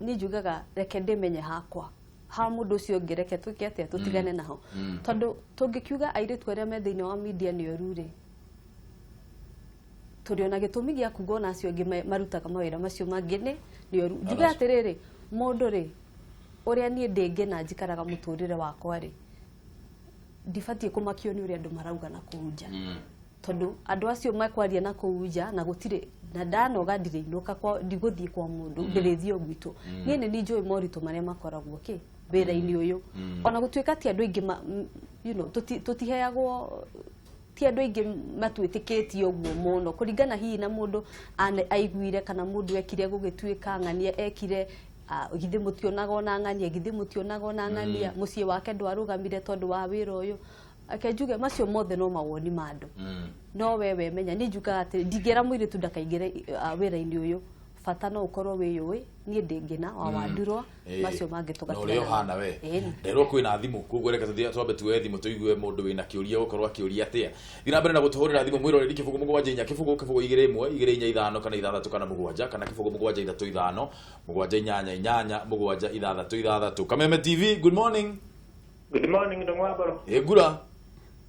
Speaker 3: niĩ njugaga reke ndĩmenye hakwa ha mũndũ ũcio ũngĩ, reke twĩke atĩa, tũtigane naho, tondũ tũngĩkiuga airĩtu arĩa me thĩinĩ wa media nĩ oru rĩ, tũrĩ ona gĩtũmi gĩa kuga ona acio angĩ marutaga mawĩra macio mangĩ nĩ oru. Njuge atĩrĩrĩ, mũndũ rĩ, ũrĩa niĩ ndĩngĩna njikaraga mũtũrĩre wakwa rĩ, ndibatiĩ kũmakio nĩ ũrĩa andũ marauga na kũu nja, tondũ andũ acio makwaria na kũu nja na gũtirĩ na ndanoga, ndirĩinũka kwa, ndigũthiĩ kwa mũndũ, ndĩrĩthiĩ o gwitũ. Niĩ nĩ njũĩ moritũ marĩa makoragwo kĩ wĩra-inĩ ũyũ, ona gũtuĩka ti andũ aingĩ tũtiheagwo, ti andũ aingĩ matwĩtĩkĩtie ũguo mũno, kũringana hihi na mũndũ aiguire kana mũndũ ekire gũgĩtuĩka ng'ania ekire, githĩ mũtionaga ona ng'ania, githĩ mũtionaga ona ng'ania mũciĩ wake ndwarũgamire tondũ wa wĩra ũyũ. Ake njuge macio mothe no mawoni ma andũ, no we wemenya. Niĩ njugaga atĩ ndingĩra mũirĩtu ndakaingĩre wĩra-inĩ ũyũ, bata no ũkorwo wĩyũĩ. Niĩ ndĩngĩna wa wandurwa, macio mangĩ
Speaker 1: na ũrĩa ũhana we.
Speaker 3: Ĩni.
Speaker 1: Nderwo kwĩna thimũ, koguo reke tũthiĩ twambe tuoe thimũ tũigue mũndũ wĩna kĩũria gũkorwo akĩũria atĩa. Thiĩ na mbere na gũtũhũrĩra thimũ, mwĩroreri, 0 7 4 0 0 2 1 2 4 5 kana 6 kana 7 kana 0 7 3 5 7 8 8 7 6 6. Kameme TV, good morning.
Speaker 5: Good morning, Ndung'u.
Speaker 1: Ĩ ngura.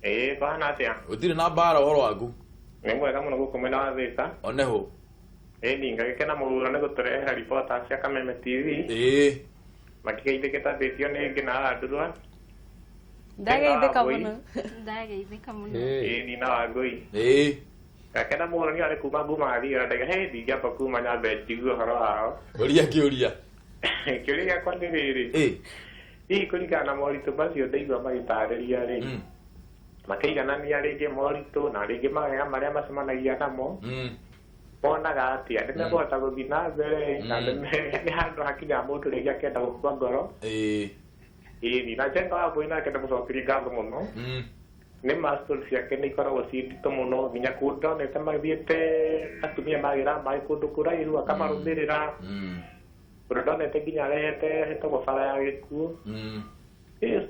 Speaker 5: Ĩĩ, kũhana atĩa?
Speaker 1: Gũtirĩ na mbara, ũhoro waku?
Speaker 5: Nĩ mwega mũno gũkũ mwena wa Thĩka.
Speaker 1: Oneho.
Speaker 5: Ĩni ngagĩkena mũno nĩ gũtũrehera ribota cia Kameme TV. Makĩgeithĩkĩte thĩtio nĩ Ngina Wandurwa.
Speaker 3: Ndageithĩka mũno.
Speaker 4: Ndageithĩka mũno.
Speaker 5: Ĩni na Wangũi. Ngakena mũno nĩ arĩ kuma nguma thiĩ ndaiga he ndingĩamba kuma nyambe njigue ũhoro wao.
Speaker 1: Ũria kĩũria.
Speaker 5: Kĩũria gĩakwa nĩ rĩrĩ. Hihi kũringana na moritũ macio ndaigua magĩtarĩria rĩ, makĩiganania rĩngĩ moritũ na rĩngĩ mawega marĩa macemanagia namo, monaga atĩa nĩ mekũhota gũthiĩ na mbere, na nĩ handũ hakinya mũndũ rĩngĩ akĩenda gũkua ngoro? Ĩni na Njenga wa Mbũi nake ndĩmũcokerie ngatho mũno. Nĩ ma story ciake nĩ ikoragwo ciĩ nditũ mũno, nginya kũndũ ndonete magĩthiĩte atumia magĩra maĩ kũndũ kũraihu akamarũmĩrĩra, ũndũ ndonete nginya arehete hetagwo bara ya gĩkuũ.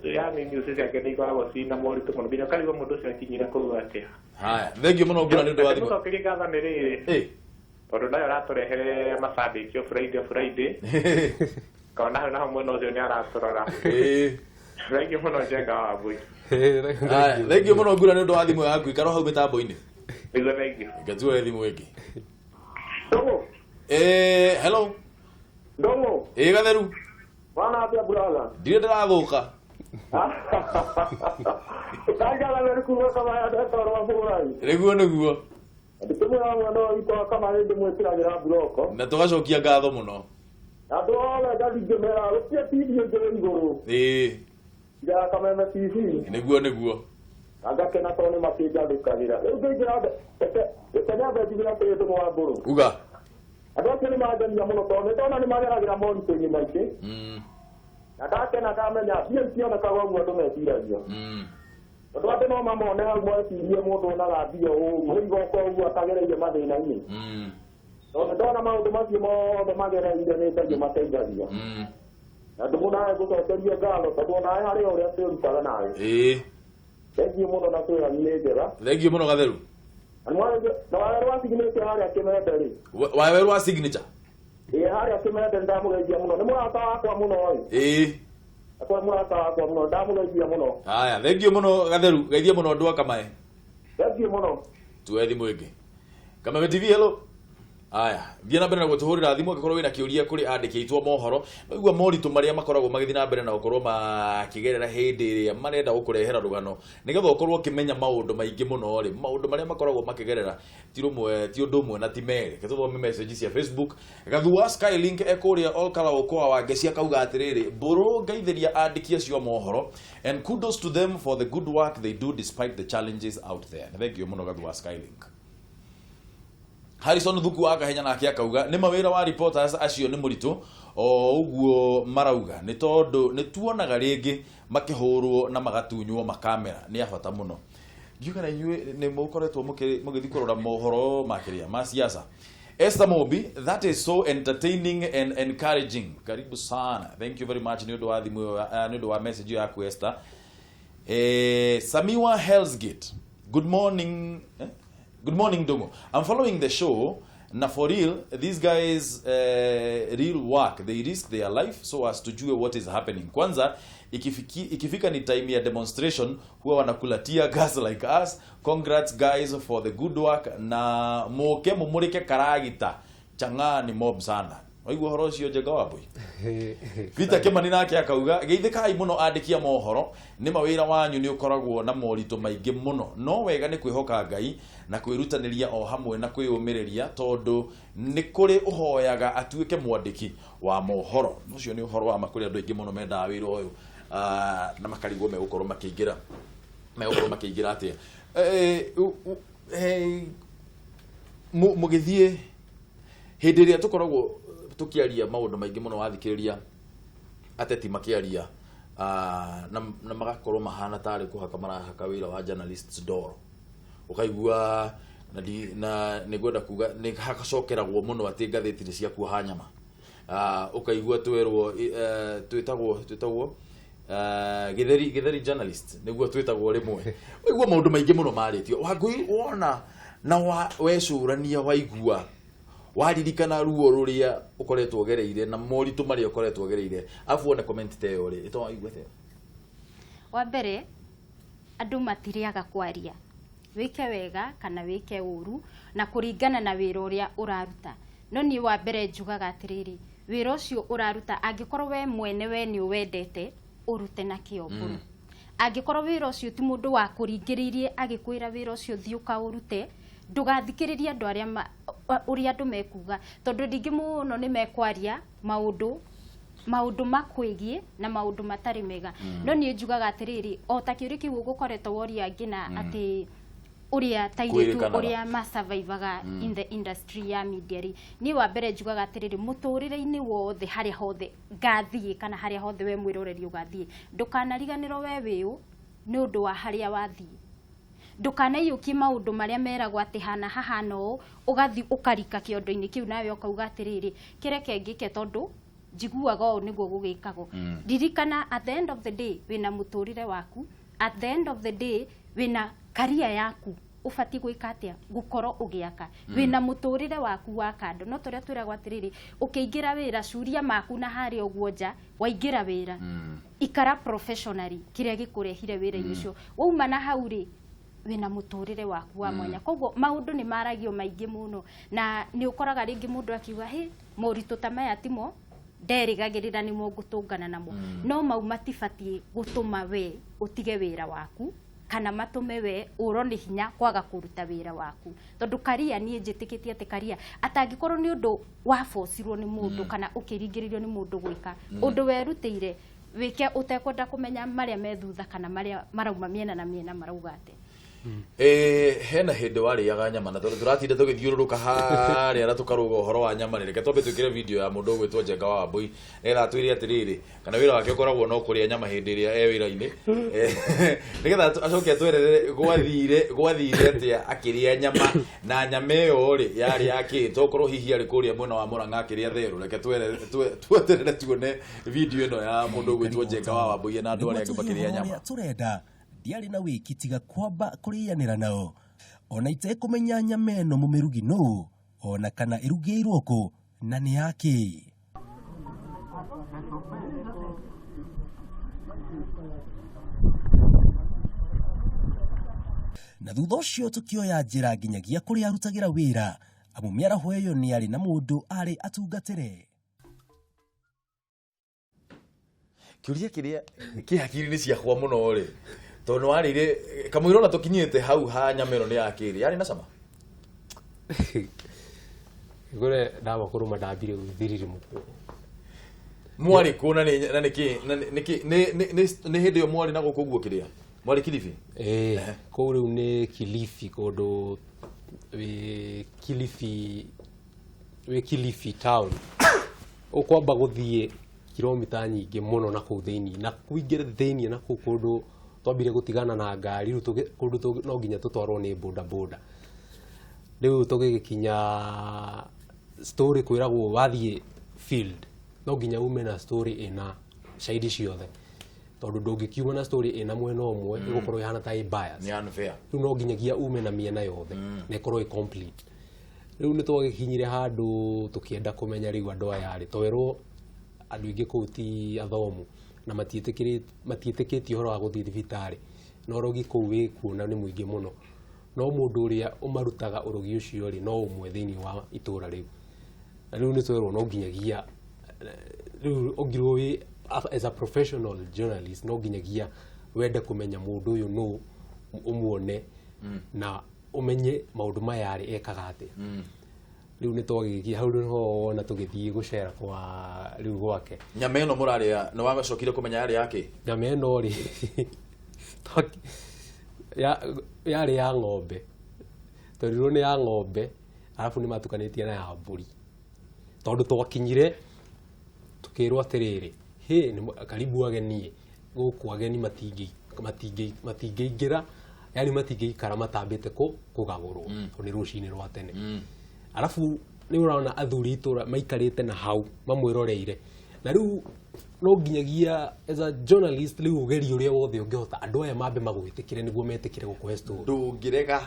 Speaker 5: Yani news ciake nĩ ikoragwo ciĩna moritũ mũno, nginya ũkarigwo mũndũ ũcio akinyire kũu atĩa.
Speaker 1: Haya, thengiũ mũno ngura nĩ ũndũ wa thimũ.
Speaker 5: Ndĩmũcokerie ngatho nĩ rĩrĩ, tondũ nayo aratũrehere macambĩki o Friday o Friday, kona hau naho mwena ũcio nĩ aratũrora. Thengiũ mũno, Njenga wa Mbũi.
Speaker 1: Haya, thengiũ mũno ngura nĩ ũndũ wa thimũ yaku, ikara hau mĩtambo-inĩ.
Speaker 5: Nĩguo, thengiũ.
Speaker 1: Reke tuoe thimũ ĩngĩ.
Speaker 6: Ndũng'ũ.
Speaker 1: Hello.
Speaker 6: Ndũng'ũ.
Speaker 1: Gatheru.
Speaker 6: Bwana atĩa, brother?
Speaker 1: Ndirĩ ndĩrathũka.
Speaker 6: Kanjaga Gatheru kuma Kamaya, ndetoro wa Mũrai.
Speaker 1: Nĩguo.
Speaker 6: Ndĩkĩmwĩra mwana witũ wa Kamaya ndĩmwĩkĩragĩra mburoko.
Speaker 1: Na tũgacokia ngatho mũno.
Speaker 6: Andũ othe ngathi ngĩmera gũtirĩ TV ĩngĩ ĩ igũrũ ya Kameme TV.
Speaker 1: Nĩguo.
Speaker 6: Na ngakena tondũ nĩ makĩnjathĩkagĩra. Rĩu ngĩingĩra, reke nyambe njugĩre atĩrĩ, Ndũng'ũ wa Mbũrũ.
Speaker 1: Uga.
Speaker 6: Andũ acio nĩ mangenia mũno tondũ nĩ ndona nĩ mageragĩra moritũ-inĩ maingĩ. Na ndakena ndamenya mbia itionekaga ũguo andũ meciragia. Tondũ andũ no mamone hau mecirie mũndũ onaga mbia ũũ igoko ũguo atagereire mathĩna-inĩ. Tondũ ndona maũndũ macio mothe magereire nĩ Ngai ũmateithagia. Na ndũmũ nawe ngũcokerie ngatho tondũ onawe harĩ o ũrĩa twĩrutaga nawe. Thengiũ mũno na twĩra nĩ njega.
Speaker 1: Thengiũ mũno, Gatheru.
Speaker 6: Na wawerũ wa signature harĩa Kĩmende rĩ.
Speaker 1: Wawerũ wa signature.
Speaker 6: Ĩĩ, harĩa Kĩmende nĩndamũgeithia mũno. Nĩ mũrata wakwa mũno ĩ. Akwa mũrata wakwa mũno, ndamũgeithia mũno.
Speaker 1: Haya, thengiũ mũno, Gatheru, geithia mũno andũ a Kamae.
Speaker 6: Thengiũ. Thank you mũno.
Speaker 1: Tuoe thimũ ĩngĩ. Kameme TV, hello. Aya, thiĩ na mbere na gũtũhũrĩra thimũ angĩkorwo wĩna kĩũria kũrĩ andĩki aitũ a mohoro. Waigua moritũ marĩa makoragwo magĩthiĩ na mbere na gũkorwo makĩgerera hĩndĩ ĩrĩa marenda gũkũrehera rũgano nĩgetha ũkorwo ũkĩmenya maũndũ maingĩ mũno rĩ, maũndũ marĩa makoragwo makĩgerera ti rũmwe, ti ũndũ ũmwe na ti merĩ. Reke tũthome message cia Facebook. Gathu wa Skylink ekũrĩa Olkara ũkoa wa Ngeci akauga atĩrĩrĩ, mbũrũ ngeithĩria andĩki acio a mohoro and kudos to them for the good work they do despite the challenges out there. Nĩ thengiũ mũno Gathu wa Skylink. Harrison Thuku wa Kahenya nake akauga nĩ mawĩra wa reporters acio nĩ mũritũ o ũguo marauga nĩ tondũ nĩ tuonaga rĩngĩ makĩhũrwo na magatunywo makamera nĩ a bata mũno. Ngiuga na inyuĩ nĩ mũkoretwo mũgĩthiĩ kũrora mohoro ma kĩrĩa ma siasa. Esther Mobi, that is so entertaining and encouraging. Karibu sana. Thank you very much nĩ ũndũ wa thimũ ĩyo, nĩ ũndũ wa message ĩyo yaku Esther. Samiwa Hellsgate. Good morning. Good morning, Ndung'u. I'm following the show. Na for real, these guys real work. They risk their life so as to jue what is happening. Kwanza ikifika ni time ya demonstration huwa wanakula tear gas like us. Congrats guys for the good work na moke mumurike karagita. Chang'aa ni mob sana. Waigua ũhoro ũcio Njenga wa Mbui? Peter Kimani nake akauga geithĩkai mũno andĩki a mohoro, nĩ ma wĩra wanyu nĩ ũkoragwo na moritũ maingĩ mũno, no wega nĩ kwĩhoka Ngai na kwĩrutanĩria o hamwe na kwĩyũmĩrĩria tondũ nĩ kũrĩ ũhoyaga atuĩke mwandĩki wa mohoro. Ũcio nĩ ũhoro wa ma kũrĩ andũ aingĩ mũno mendaga wĩra ũyũ, na makarigwo megũkorwo makĩingĩra, megũkorwo makĩingĩra atĩa. Mũgĩthiĩ hĩndĩ ĩrĩa tũkoragwo tũkĩaria maũndũ maingĩ mũno, wathikĩrĩria ateti makĩaria, na magakorwo mahana tarĩ kũhaka marahaka wĩra wa journalists ndoro, ũkaigua na na nĩngwenda kuga nĩ hacokeragwo mũno atĩ ngathĩti nĩ ciakuoha nyama. Ũkaigua twerwo, twĩtagwo gĩtheri journalist nĩguo twĩtagwo rĩmwe. Waigua maũndũ maingĩ mũno marĩtio. Wangũi, wona na wecũrania, waigua waririkana ruo rũrĩa ũkoretwo ũgereire na moritũ marĩa ũkoretwo ũgereire, arabu wone comment ta ĩyo rĩ, ĩto waigua atĩa?
Speaker 4: Wa mbere, andũ matirĩaga kwaria, wĩke wega kana wĩke ũru na kũringana na wĩra ũrĩa ũraruta. No niĩ wa mbere njugaga atĩrĩrĩ, wĩra ũcio ũraruta angĩkorwo we mwene we nĩ ũwendete, ũrute na kĩo mbũrũ. Angĩkorwo wĩra ũcio ti mũndũ wa kũringĩrĩirie agĩkwĩra wĩra ũcio thiĩ ũkaũrute, ndũgathikĩrĩrie andũ arĩa ũrĩa andũ mekuga, tondũ ndingĩ mũno nĩ mekwaria maũndũ makwĩgiĩ na maũndũ matarĩ mega. No niĩ njugaga atĩrĩrĩ, o ta kĩũria kĩu ũgũkoretwo woria angĩ na atĩ ũrĩa ta airĩtu
Speaker 1: Kwĩrĩkanaga.
Speaker 4: ũrĩa masurvivaga in the industry ya media rĩ, niĩ wa mbere njugaga atĩrĩrĩ, mũtũrĩre-inĩ wothe harĩa hothe ngathiĩ kana harĩa hothe we mwĩroreri ũgathiĩ, ndũkanariganĩrwo we wĩũ nĩ ũndũ wa harĩa wathiĩ. Ndũkanaiyũkie maũndũ marĩa meragwo atĩ hana hahana ũũ, ũgathiĩ ũkarika kĩondo-inĩ kĩu nawe ũkauga atĩrĩrĩ, kĩreke ngĩke tondũ njiguaga ũũ nĩguo gũgĩkagwo. Ririkana at the end of the day wĩna mũtũrĩre waku, at the end of the day wĩna career yaku, ũbatiĩ gwĩka atĩa gũkorwo ũgĩaka, wĩna mũtũrĩre waku wa kando. No tũrĩa twĩragwo atĩrĩrĩ, ũkĩingĩra wĩra curia maku na harĩa ũguo nja, waingĩra wĩra ikara professionally kĩrĩa gĩkũrehire wĩra-inĩ ũcio, wauma na hau rĩ wĩna mũtũrĩre waku wa mwanya. Koguo maũndũ nĩ maragio maingĩ mũno, na nĩ ũkoraga rĩngĩ mũndũ akiuga hĩ moritũ ta maya timo nderĩgagĩrĩra nĩmo ngũtũngana namo, no mau matibatiĩ gũtũma we ũtige wĩra waku kana matũme we ũrwo nĩ hinya kwaga kũruta wĩra waku, tondũ karia niĩ njĩtĩkĩtie atĩ karia atangĩkorwo nĩ ũndũ wabocirwo nĩ mũndũ kana ũkĩringĩrĩrio nĩ mũndũ gwĩka ũndũ werutĩire wĩke ũtekwenda kũmenya marĩa me thutha kana marĩa marauma mĩena na mĩena marauga atĩa.
Speaker 1: Hena hĩndĩ warĩaga nyama, na tondũ tũratinda tũgĩthiũrũrũka harĩa na tũkarũga ũhoro wa nyama rĩ, reke twambe twĩkĩre video ya mũndũ ũgwĩtwo Njenga wa Wambui nĩgetha atwĩre atĩrĩrĩ, kana wĩra wake ũkoragwo no kũrĩa nyama hĩndĩ ĩrĩa e wĩra-inĩ, nĩgetha acoke atwerere gwathire atĩa akĩrĩa nyama, na nyama ĩyo rĩ yarĩ ya kĩ, tokorwo hihi arĩ kũrĩa mwena wa Murang'a akĩrĩa therũ. Reke tweterere tuone video ĩno ya mũndũ ũgwĩtwo Njenga wa Wambui na andũ arĩa angĩ makĩrĩa nyama.
Speaker 7: Tũrenda ndiarĩ na wĩki tiga kwamba kũrĩanĩra nao, ona itekũmenya nyama ĩno mũmĩrugi nũ, ona kana ĩrugĩirwo kũ na nĩ yakĩ. Na thutha ũcio tũkĩoya njĩra nginyagia kũrĩa arutagĩra wĩra, amu mĩaraho ĩyo nĩ arĩ na mũndũ arĩ atungatĩre.
Speaker 1: Kĩũria kĩrĩa kĩ hakiri-inĩ ciakwa mũno rĩ, tondũ nĩwarĩire kamũira ona tũkinyĩte hau ha nyama ĩno nĩ ya kĩrĩ, yarĩ na cama?
Speaker 2: Ngore ndamba kũrũma ndambire gũthiririmũkwo.
Speaker 1: Mwarĩ kũ na nĩ na nĩkĩ na nĩkĩ nĩ hĩndĩ ĩyo mwarĩ na gũkũ ũguo kĩrĩa? Mwarĩ Kilifi?
Speaker 2: Ĩĩ, kũu rĩu nĩ Kilifi, kũndũ wĩ Kilifi, wĩ Kilifi town. Ũkwamba gũthiĩ kilomita nyingĩ mũno na kũu thĩinĩ, na kũingĩra thĩinĩ na kũu kũndũ twambire gũtigana na ngari, rĩu kũndũ no nginya tũtwarwo nĩ boda boda. Rĩu tũgĩgĩkinya story kwĩragwo wathiĩ field no nginya ume na story ĩna shahidi ciothe, tondũ ndũngĩkiuma na story ĩna mwena ũmwe ĩgũkorwo ĩhana ta ĩ bias.
Speaker 1: Nĩ unfair.
Speaker 2: Rĩu no nginyagia ume na mĩena yothe na ĩkorwo ĩ complete. Rĩu nĩ twagĩkinyire handũ tũkĩenda kũmenya rĩu andũ aya rĩ, twerwo andũ aingĩ kũu ti athomu na matiĩtĩkĩtie ũhoro wa gũthiĩ thibitarĩ, na ũrogi kũu wĩ kuona nĩ mũingĩ mũno, no mũndũ ũrĩa ũmarutaga ũrogi ũcio rĩ no ũmwe thĩinĩ wa itũra rĩu. Na rĩu nĩ twerwo no nginyagia rĩu ũngirwo wĩ as a professional journalist no nginyagia wende kũmenya mũndũ ũyũ nũ, ũmuone na ũmenye maũndũ maya rĩ ekaga atĩa. Rĩu nĩ twagĩgĩkinya hau nĩho wona tũgĩthiĩ gũcera kwa rĩu gwake.
Speaker 1: Nyama ĩno mũrarĩa nĩ wacokire kũmenya yarĩ ya kĩ?
Speaker 2: Nyama ĩno rĩ yarĩ ya ng'ombe, twerirwo nĩ ya ng'ombe, arabu nĩ matukanĩtie na ya mbũri, tondũ twakinyire tukĩrwo atĩrĩrĩ, hĩ karibu ageni gũkũ, ageni matingĩingĩra, yani matingĩikara matambĩte kũgagũrwo, tondũ nĩ rũcinĩ rwa tene. Arabu nĩ ũrona athuri itũra maikarĩte na hau mamwĩroreire, na rĩu no nginyagia as a journalist rĩu ũgerie ũrĩa wothe ũngĩhota andũ aya mambe magwĩtĩkĩre nĩguo metĩkĩre gũkũhe story.
Speaker 1: Ndũngĩrega.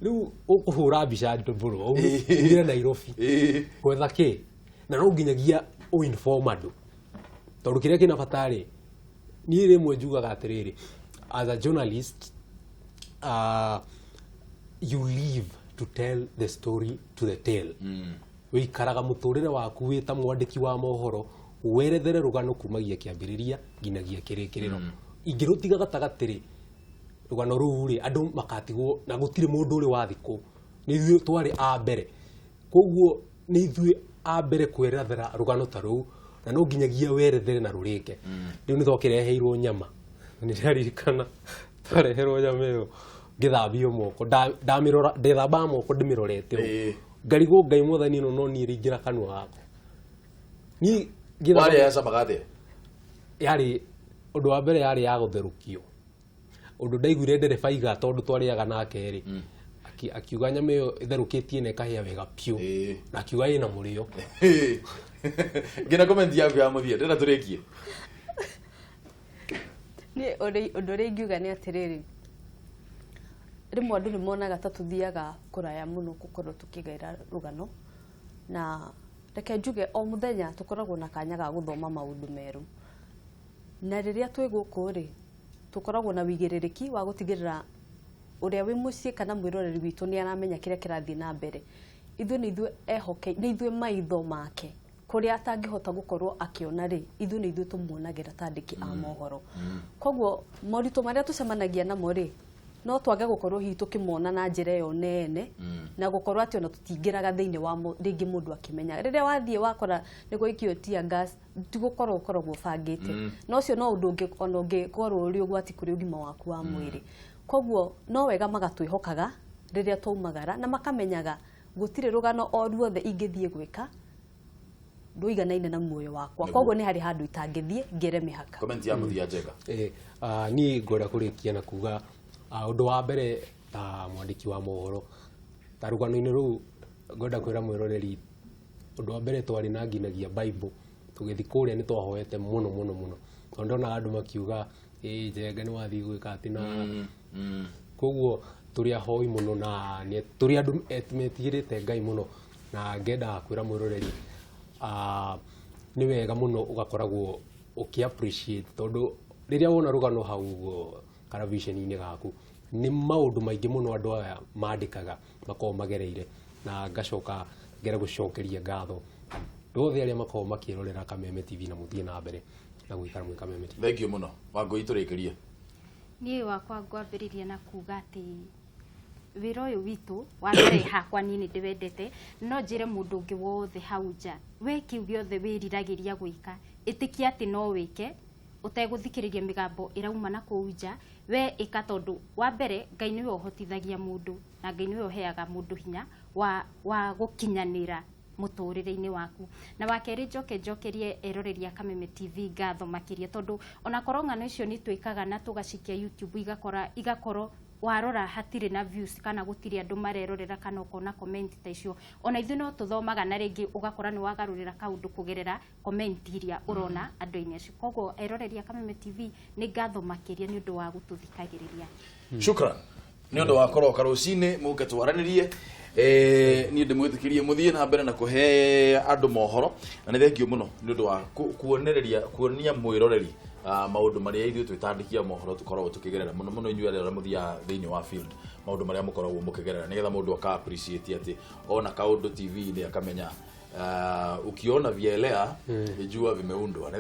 Speaker 2: Rĩu ũkũhũra mbica ndũmbũrũ umire Nairobi gwetha kĩ, na no nginyagia ũinform andũ, tondũ kĩrĩa kĩna bata rĩ, niĩ rĩmwe njugaga atĩrĩrĩ, as a journalist you live to tell the story to the tale. Wĩikaraga mũtũrĩre waku wĩ ta mwandĩki wa mohoro werethere rũgano kumagia kĩambĩrĩria nginyagia kĩrĩkĩrĩro. Ingĩrũtiga gatagatĩ rĩ, rũgano rũu rĩ andũ makatigwo na gũtirĩ mũndũ ũrĩ wa thikũ, nĩ ithuĩ twarĩ a mbere, koguo nĩ ithuĩ a mbere kwerethera rũgano ta rũu, na no nginyagia werethere na rũrĩke. Rĩu nĩ twakĩreheirwo nyama, nĩ ndaririkana twareherwo nyama ĩyo ngĩthambio moko, ndamĩrora, ndethambaga moko ndĩmĩrorete ũguo, ngarigwo Ngai mwathani ĩno no niĩ ĩrĩingĩra kanua gakwa. Niĩ ngĩthamba-
Speaker 1: Warĩa yacamaga atĩa?
Speaker 2: Yarĩ ũndũ wa mbere yarĩ ya gũtherũkio, ũndũ ndaiguire ndereba iga tondũ twarĩaga nake rĩ, akiuga nyama ĩyo ĩtherũkĩtie na ĩkahĩa wega piũ, na akiuga ĩna mũrĩo.
Speaker 1: Ngĩna comment yaku ya mũthia, ndĩrenda tũrĩkie.
Speaker 3: Niĩ ũndũ ũrĩa ingiuga nĩ atĩrĩrĩ, rĩmwe andũ nĩ monaga ta tũthiaga kũraya mũno gũkorwo tũkĩgaĩra rũgano, na reke njuge o mũthenya tũkoragwo na kanya ga gũthoma maũndũ merũ, na rĩrĩa twĩ gũkũ rĩ tũkoragwo na wĩigĩrĩrĩki wa gũtigĩrĩra ũrĩa wĩ mũciĩ kana mwĩroreri witũ nĩ aramenya kĩrĩa kĩrathiĩ na mbere. Ithuĩ nĩ ithuĩ ehoke, nĩ ithuĩ maitho make kũrĩa atangĩhota gũkorwo akĩona rĩ, ithuĩ nĩ ithuĩ tũmuonagĩra ta andĩki a mohoro. Koguo moritũ marĩa tũcemanagia namo rĩ, no twage gũkorwo hihi tũkĩmona na njĩra ĩyo nene, na gũkorwo atĩ ona tũtingĩraga thĩinĩ wa rĩngĩ mũndũ akĩmenya. Rĩrĩa wathiĩ wakora nĩ gũikio tear gas, ti gũkorwo ũkoragwo ũbangĩte, na ũcio no ũndũ ũngĩ ona ũngĩkorwo ũrĩ ũgwati kũrĩ ũgima waku wa mwĩrĩ. Koguo no wega magatwĩhokaga rĩrĩa twaumagara, na makamenyaga gũtirĩ rũgano o ruothe ingĩthiĩ gwĩka ndũiganaine na muoyo wakwa, koguo nĩ harĩ handũ itangĩthiĩ ngere mĩhaka.
Speaker 1: Comment ya mũthia Njenga.
Speaker 2: Niĩ ngwenda kũrĩkia na kuga ũndũ wa mbere ta mwandĩki wa mohoro ta rũgano-inĩ rũu ngwenda kwĩra mwĩroreri ũndũ wa mbere twarĩ na nginagia Bible, tũgĩthiĩ kũrĩa nĩ twahoete mũno mũno mũno, tondũ ndonaga andũ makiuga ĩ Njenga nĩ wathiĩ gwĩka atĩ na koguo tũrĩ ahoi mũno na tũrĩ andũ metigĩrĩte Ngai mũno, na ngendaga kwĩra mwĩroreri nĩ wega mũno ũgakoragwo ũkĩ appreciate, tondũ rĩrĩa wona rũgano hau ũguo karaviceni-inĩ gaku Nĩ maũndũ maingĩ mũno andũ aya mandĩkaga makoragwo magereire, na ngacoka ngera gũcokeria ngatho andũ othe arĩa makoragwo makĩrorera Kameme TV, na mũthiĩ na mbere na gũikara mwĩ Kameme TV.
Speaker 1: Thank you mũno. Wangũi, tũrĩkĩrie.
Speaker 4: Niĩ wakwa ngwambĩrĩria na kuga atĩ wĩra ũyũ witũ wa mbere hakwa niĩ nĩ ndĩwendete. No njĩre mũndũ ũngĩ wothe hau nja, we kĩu gĩothe wĩriragĩria gwĩka, ĩtĩkia atĩ no wĩke ũtegũthikĩrĩria mĩgambo ĩrauma na kũu nja. We ĩka, tondũ wa mbere Ngai nĩwe ũhotithagia mũndũ, na Ngai nĩwe ũheaga mũndũ hinya wa gũkinyanĩra mũtũrĩre-inĩ waku. Na wa kerĩ, njoke njokerie eroreri a Kameme TV ngatho makĩria, tondũ onakorwo ng'ano icio nĩ twĩkaga na tũgacikia YouTube, igakora igakorwo warora hatirĩ na views kana gũtirĩ andũ marerorera kana ũkona comment ta icio, ona ithuĩ no tũthomaga, na rĩngĩ ũgakora nĩ wagarũrĩra kaũndũ kũgerera comment iria ũrona andũ-inĩ acio. Koguo eroreri a Kameme TV, nĩ ngatho makĩria nĩ ũndũ wa gũtũthikagĩrĩria.
Speaker 1: Shukran nĩ ũndũ wa kũroka rũcinĩ mũke twaranĩrie. Niĩ ndĩmwĩtĩkĩrie mũthiĩ na mbere na kũhe andũ mohoro, na nĩ thengio mũno nĩ ũndũ wa kuonereria kuonia mwĩroreri maũndũ marĩa ithuĩ twĩtandĩkia mohoro tũkoragwo tũkĩgerera, mũno mũno inyuĩ arĩa mũthiaga thĩinĩ wa field, maũndũ marĩa mũkoragwo mũkĩgerera, nĩgetha mũndũ aka appreciate atĩ ona kaũndũ TV-inĩ akamenya, ukiona vielea jua vimeundwa. Nĩ